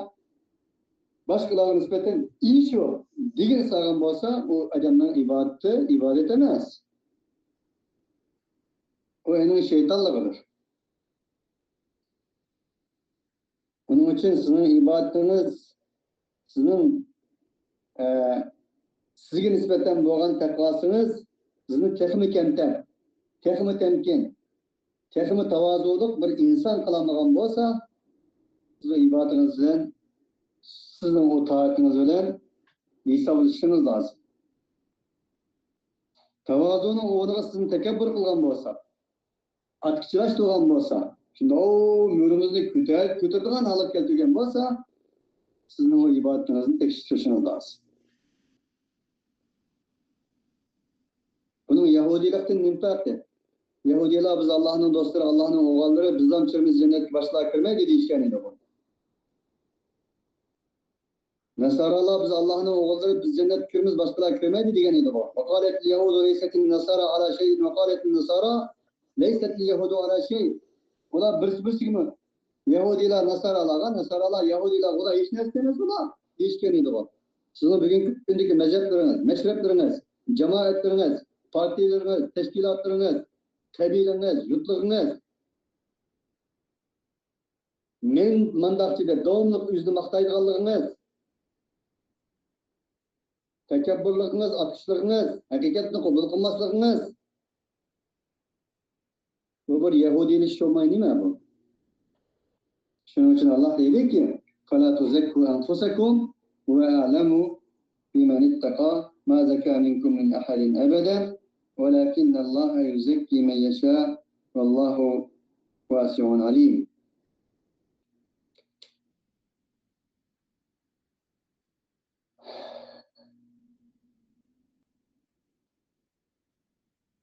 باشقىلارغا نىسبەتەن ئىش يوق دېگىنى سالغان بولسا، ئۇ ئادەمنىڭ ئىبادىتى ئىبادەت ئەمەس. ئۇ ئۇنىڭ شەيتانلىقىدۇر. ئۇنىڭ ئۈچۈن سىزنىڭ ئىبادىتىڭىز، سىزنىڭ، ئە، سىزگە نىسبەتەن بولغان تەقۋاسىڭىز سىزنى تېخىمۇ كەمتەر، تېخىمۇ تەمكىن، تېخىمۇ تاۋازۇلۇق بىر ئىنسان قىلالمىغان بولسا، سىز ئىبادىتىڭىز بىلەن سىزنىڭ ئۇ تائىتىڭىز بىلەن ھېسابلىشىشىڭىز لازىم. تاۋازۇنىڭ ئورنىغا سىزنى تەكەببۇر قىلغان بولسا، ئارتۇقچىلاش تۇرغان بولسا، شۇنداق مۈرىمىزنى كۆتەر-، كۆتۈرىدىغان ھالەتكە كەلتۈرگەن بولسا، سىزنىڭ ئۇ ئىبادىتىڭىزنى تەكشۈرۈشىڭىز لازىم. بۇنىڭ يەھۇدىيلىقتىن نېمە پەرقى؟ يەھۇدىيلار: «بىز ئاللاھنىڭ دوستلىرى، ئاللاھنىڭ ئوغۇللىرى، بىزلا چىرىمىز جەننەتكە باشقىلار كىرمەيدۇ» دېيىشكەن ئىدىغۇ. نەسارالار: «بىز ئاللاھنىڭ ئوغۇللىرى، بىز جەننەتكە كىرىمىز، باشقىلار كىرمەيدۇ» دېگەن ئىدىغۇ. وقالت اليهود ليست النصارى على شيء وقالت النصارى ليست اليهود على شيء. ئۇلار بىرسى بىرسىگىمۇ، يەھۇدىيلار ناسارالارغا، ناسارالار يەھۇدىيلارغا، «ئۇلار ھېچ نەرسە ئەمەس ئۇلار» دېيىشكەن ئىدىغۇ. سىزنىڭ بۈگۈنكى كۈندىكى مەزھەپلىرىڭىز، مەشرەپلىرىڭىز، جامائەتلىرىڭىز، پارتىيىلىرىڭىز، تەشكىلاتلىرىڭىز، قەبىلىڭىز، يۇرتلۇقىڭىز، مەن مانداقچى دەپ داۋاملىق ئۆزىنى ماختايدىغانلىقىڭىز، تەكەببۇرلۇقىڭىز، ئاتقۇچلۇقىڭىز، ھەقىقەتنى قوبۇل قىلماسلىقىڭىز، بۇ بىر يەھۇدىيلىشىش بولماي نېمە بۇ؟ شۇنىڭ ئۈچۈن ئاللاھ دەيدۇكى: «فلا تزكوا أنفسكم هو أعلم بمن اتقى، ما زكى منكم من أحد أبدا ولكن الله يزكي من يشاء والله واسع عليم.»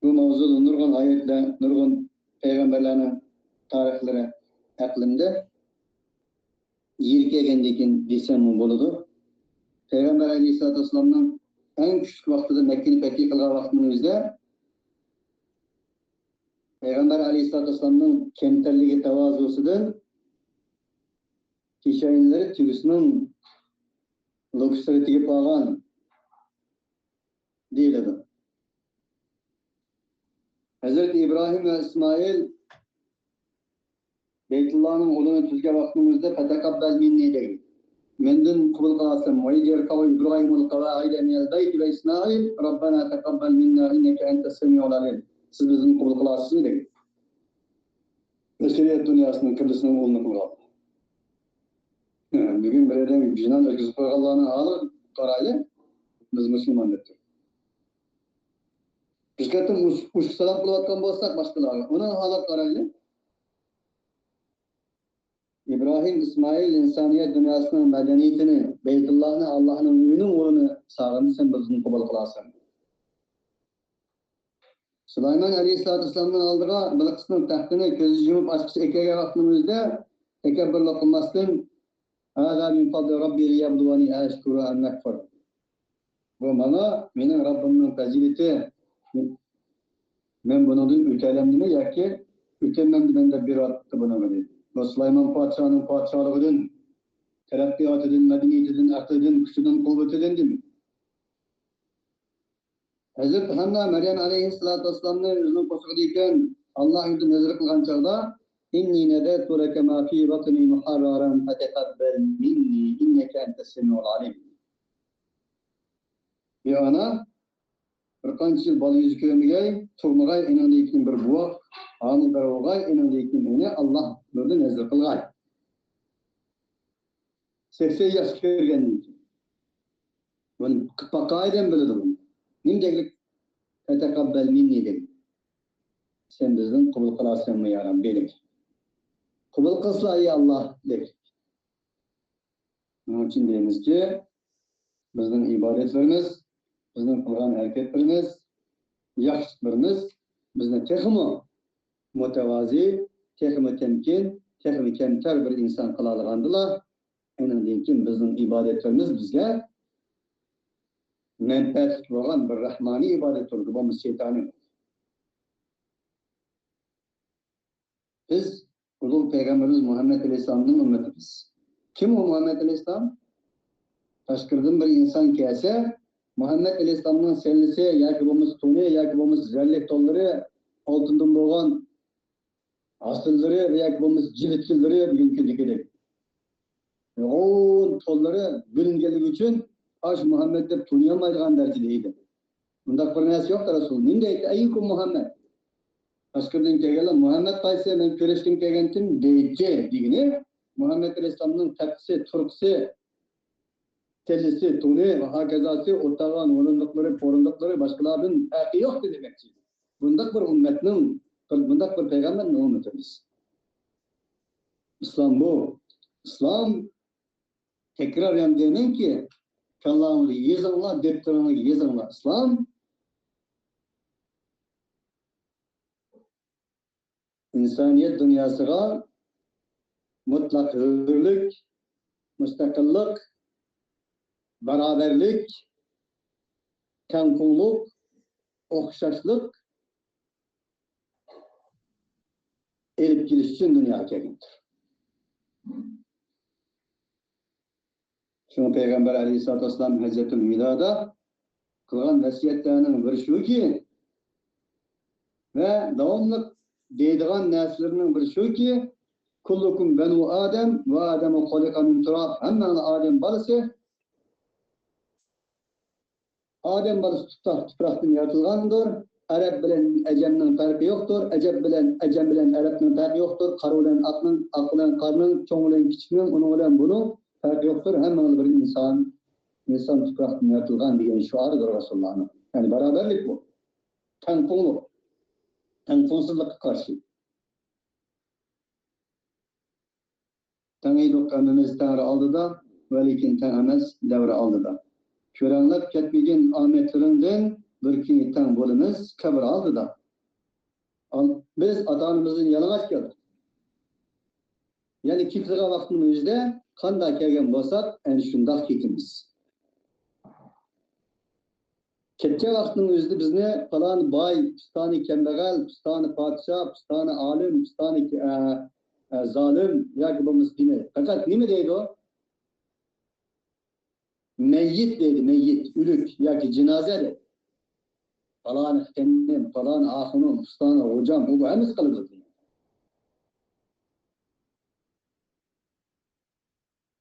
بۇ ماۋزۇدا نۇرغۇن ئايەتلەر، نۇرغۇن پەيغەمبەرلەرنىڭ تارىخلىرى ئەقلىمدە يىرىكەيگەندىن كېيىن دېسەممۇ بولىدۇ. پەيغەمبەر ئەلەيھىسسالاتۇ ۋەسسالامنىڭ ئەڭ كۈچلۈك ۋاقتىدا، مەككىنى پەتھى قىلغان ۋاقتىنىڭ ئۆزىدە پەيغەمبەر ئەلەيھىسسالاتۇ ۋەسسالامنىڭ كەمتەرلىكى، تاۋازۇسىدىن پېشانىلىرى تۆگىسىنىڭ لوكىسىغا تېگىپ قالغان دېيىلىدۇ. ھەزرىتى ئىبراھىم ۋە ئىسمائىل بەيتۇللانىڭ ئۇلىنى تۈزگەن ۋاقتىمىزدا «فتقبل مني» دەيدۇ. مەندىن قوبۇل قىلارسەن. «وإذ يرفع إبراهيم القواعد من البيت وإسماعيل ربنا تقبل منا إنك أنت السميع العليم.» سىز بىزدىن قوبۇل قىلارسىزمۇ دەيدۇ. بەشەرىيەت دۇنياسىنىڭ قىبلىسىنىڭ ئۇلىنى قىلغان. بۈگۈن بىر ئادەم جىنان ئۆتكۈزۈپ قويغانلارنىڭ ھالىغا قارايلى، بىز مۇسۇلمان دەپ تۇرۇپ. بىز قېتىم ئۇش-، ئۇششۇق سالاپ بولۇۋاتقان بولساق باشقىلارغا، ئۇنىڭ ھالىغا قارايلى. ئىبراھىم، ئىسمائىل ئىنسانىيەت دۇنياسىنىڭ مەدەنىيىتىنى، بەيتۇللاھنى، ئاللاھنىڭ ئۆيىنىڭ ئورنىنى ساغىنىپ سەن بىزدىن قوبۇل قىلارسەن. سۇلايمان ئەلەيھىسسالاتۇ ۋەسسالامنىڭ ئالدىغا بىلقىسنىڭ تەختىنى كۆزى يۇمۇپ ئاچقۇچە ئەكەلگەن ۋاقتىمىزدا تەكەببۇرلۇق قىلماستىن، «هذا من فضل ربي ليبلوني أأشكر أم أكفر.» بۇ ماڭا مېنىڭ رەببىمنىڭ پەزىلىتى. مەن بۇنىڭدىن ئۆتەلەمدىمەن ياكى ئۆتەلمەمدىمەن دەپ بېرىۋاتىدۇ بۇنىڭغا دېدى. بۇ سۇلايمان پادىشاھنىڭ پادىشاھلىقىدىن، تەرەققىياتىدىن، مەدەنىيىتىدىن، ئەقلىدىن، كۈچىدىن، قۇۋۋىتىدىن دېمەيدۇ. ھەزرىتى ھاننا مەريەم ئەلەيھىسسالاتۇ ۋەسسالامنى ئۆزىنىڭ قورسىقىدا ئىكەن، ئاللاھ يولىدا نەزىر قىلغان چاغدا، «إني نذرت لك ما في بطني محررا فتقبل مني إنك أنت السميع العليم.» «ئى ئانا، بىر قانچە يىل بالا يۈزى كۆرمىگەي، تۇغمىغاي، ئېنىڭدىن كېيىن بىر بوۋاق ھامىلىدار بولغاي، ئېنىڭدىن كېيىن مېنى ئاللاھ يولىدا نەزىر قىلغاي.» سەكسەن ياشقا كىرگەندىن كېيىن. بۇنى قىلىپ باققان ئادەم بىلىدۇ بۇنى. نېمە دەگلىك؟ «فتقبل مني» دېدى. سەن بىزدىن قوبۇل قىلارسەنمۇ يا رەببى دېدى. قوبۇل قىلسىلا يا ئاللاھ دېدى. شۇنىڭ ئۈچۈن دەيمىزكى، بىزنىڭ ئىبادەتلىرىمىز، بىزنىڭ قىلغان ھەرىكەتلىرىمىز، ياخشىلىقلىرىمىز بىزنى تېخىمۇ مۇتەۋازى، تېخىمۇ تەمكىن، تېخىمۇ كەمتەر بىر ئىنسان قىلالىغاندىلا، ئۇنىڭدىن كېيىن بىزنىڭ ئىبادەتلىرىمىز بىزگە مەنپەئەتلىك بولغان بىر رەھمانىي ئىبادەت بولىدۇ، بولمىسا شەيتانىي بولىدۇ. بىز ئۇلۇغ پەيغەمبىرىمىز مۇھەممەد ئەلەيھىسسالامنىڭ ئۈممىتىمىز. كىم ئۇ مۇھەممەد ئەلەيھىسسالام؟ تاشقىرىدىن بىر ئىنسان كەلسە، مۇھەممەد ئەلەيھىسسالامنىڭ سەللىسى ياكى بولمىسا تونى ياكى بولمىسا زەرلىك تونلىرى، ئالتۇندىن بولغان ھاسىللىرى ۋە ياكى بولمىسا جىلىتكىلىرى بۈگۈنكى كۈندىكىدەك نۇرغۇن تونلىرى بۆلۈنگەنلىكى ئۈچۈن ئاشۇ مۇھەممەد دەپ تونۇيالمايدىغان دەرىجىدە ئىدى. بۇنداق بىر نەرسە يوق، رەسۇل. نېمە دەيتتى؟ «ئەييۇكۇم مۇھەممەد؟» تاشقىرىدىن كەلگەنلەر، «مۇھەممەد قايسى؟ مەن كۆرۈشكىم كەلگەنتىم» دەيتتى دېگىنى، مۇھەممەد ئەلەيھىسسالامنىڭ تەپىسى، تۇرقىسى، تېلىسى، تونى ۋە ھاكازاسى، ئولتۇرغان ئورۇندۇقلىرى، پورۇندۇقلىرى باشقىلاردىن پەرقى يوق دېمەكچى. بۇنداق بىر ئۈممەتنىڭ، بۇنداق بىر پەيغەمبەرنىڭ ئۈممىتى بىز. ئىسلام بۇ. ئىسلام، تەكرار يەنە دەيمەنكى، كاللاڭلارنى يېزىڭلار، دەپتىرىڭلارنى يېزىڭلار. ئىسلام ئىنسانىيەت دۇنياسىغا مۇتلەق ھۆرلۈك، مۇستەقىللىق، باراۋەرلىك، تەڭپۇڭلۇق، ئوخشاشلىق ئېلىپ كېلىش ئۈچۈن دۇنياغا كەلگەنتۇر. شۇڭا پەيغەمبەر ئەلەيھىسسالاتۇ ۋەسسالام ھەججەتۇل ۋىدادا قىلغان ۋەسىيەتلەرنىڭ بىرى شۇكى، ۋە داۋاملىق دەيدىغان نەرسىلىرىنىڭ بىرى شۇكى، «كۇللۇكۇم بەنۇ ئادەم ۋە ئادەمۇ خۇلىقە مىن تۇراب»، ھەممەڭلار ئادەم بالىسى، ئادەم بالىسى تۇپراق، تۇپراقتىن يارىتىلغاندۇر. ئەرەب بىلەن ئەجەمنىڭ پەرقى يوقتۇر. ئەجەب بىلەن، ئەجەم بىلەن ئەرەبنىڭ پەرقى يوقتۇر. قارا بىلەن ئاقنىڭ، ئاق بىلەن قارىنىڭ، چوڭ بىلەن كىچىكنىڭ، ئۇنىڭ بىلەن بۇنىڭ پەرقى يوقتۇر. ھەممىڭلار بىر ئىنسان. ئىنسان تۇپراقتىن يارىتىلغان دېگەن شوئاردۇر رەسۇلۇللانىڭ. يەنى باراۋەرلىك بۇ. تەڭپۇڭلۇق. تەڭپۇڭسىزلىققا قارشى. تەڭ ئىدۇق ھەممىمىز تەڭرى ئالدىدا، ۋەلىكىن تەڭ ئەمەس دەۋر ئالدىدا. كۆرەڭلەپ كەتمىگىن ئامەتلىرىڭدىن، بىر كۈنى تەڭ بولىمىز قەبرە ئالدىدا. ئال-، بىز ئاتا-ئانىمىزدىن يالىڭاچ كەلدۇق. يەنى كېتىدىغان ۋاقىتنىڭ ئۆزىدە قانداق كەلگەن بولساق، ئەنە شۇنداق كېتىمىز. كەتكەن ۋاقىتنىڭ ئۆزىدە بىزنى پالانى باي، پىستانى كەمبەغەل، پىستانى پادىشاھ، پىستانى ئالىم، پىستانى، ئە، ئە، زالىم ياكى بولمىسا دېمەيدۇ. پەقەت نېمە دەيدۇ؟ مەييىت دەيدۇ، مەييىت، ئۆلۈك ياكى جىنازا دەيدۇ. پالانى خېنىم، پالانى ئاخۇنۇم، پىستانى غوجام، ئۇ ھەممىسى قىلىدۇ.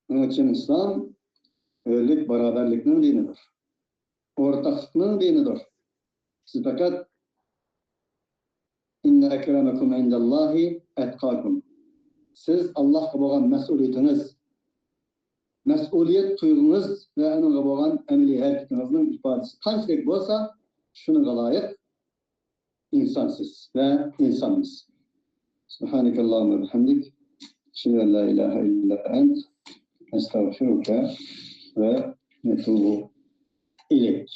شۇنىڭ ئۈچۈن ئىسلام ھۆرلۈك، باراۋەرلىكنىڭ دىنىدۇر. ئورتاقلىقنىڭ دىنىدۇر. سىز پەقەت «إن أكرمكم عند الله أتقاكم». سىز ئاللاھقا بولغان مەسئۇلىيىتىڭىز، مەسئۇلىيەت تۇيغۇڭىز ۋە ئۇنىڭغا بولغان ئەمەلىي ھەرىكىتىڭىزنىڭ ئىپادىسى قانچىلىك بولسا، شۇنىڭغا لايىق ئىنسانسىز ۋە ئىنسانمىز. سبحانك اللهم وبحمدك، أشهد أن لا إله إلا أنت، نستغفرك ونتوب إليك.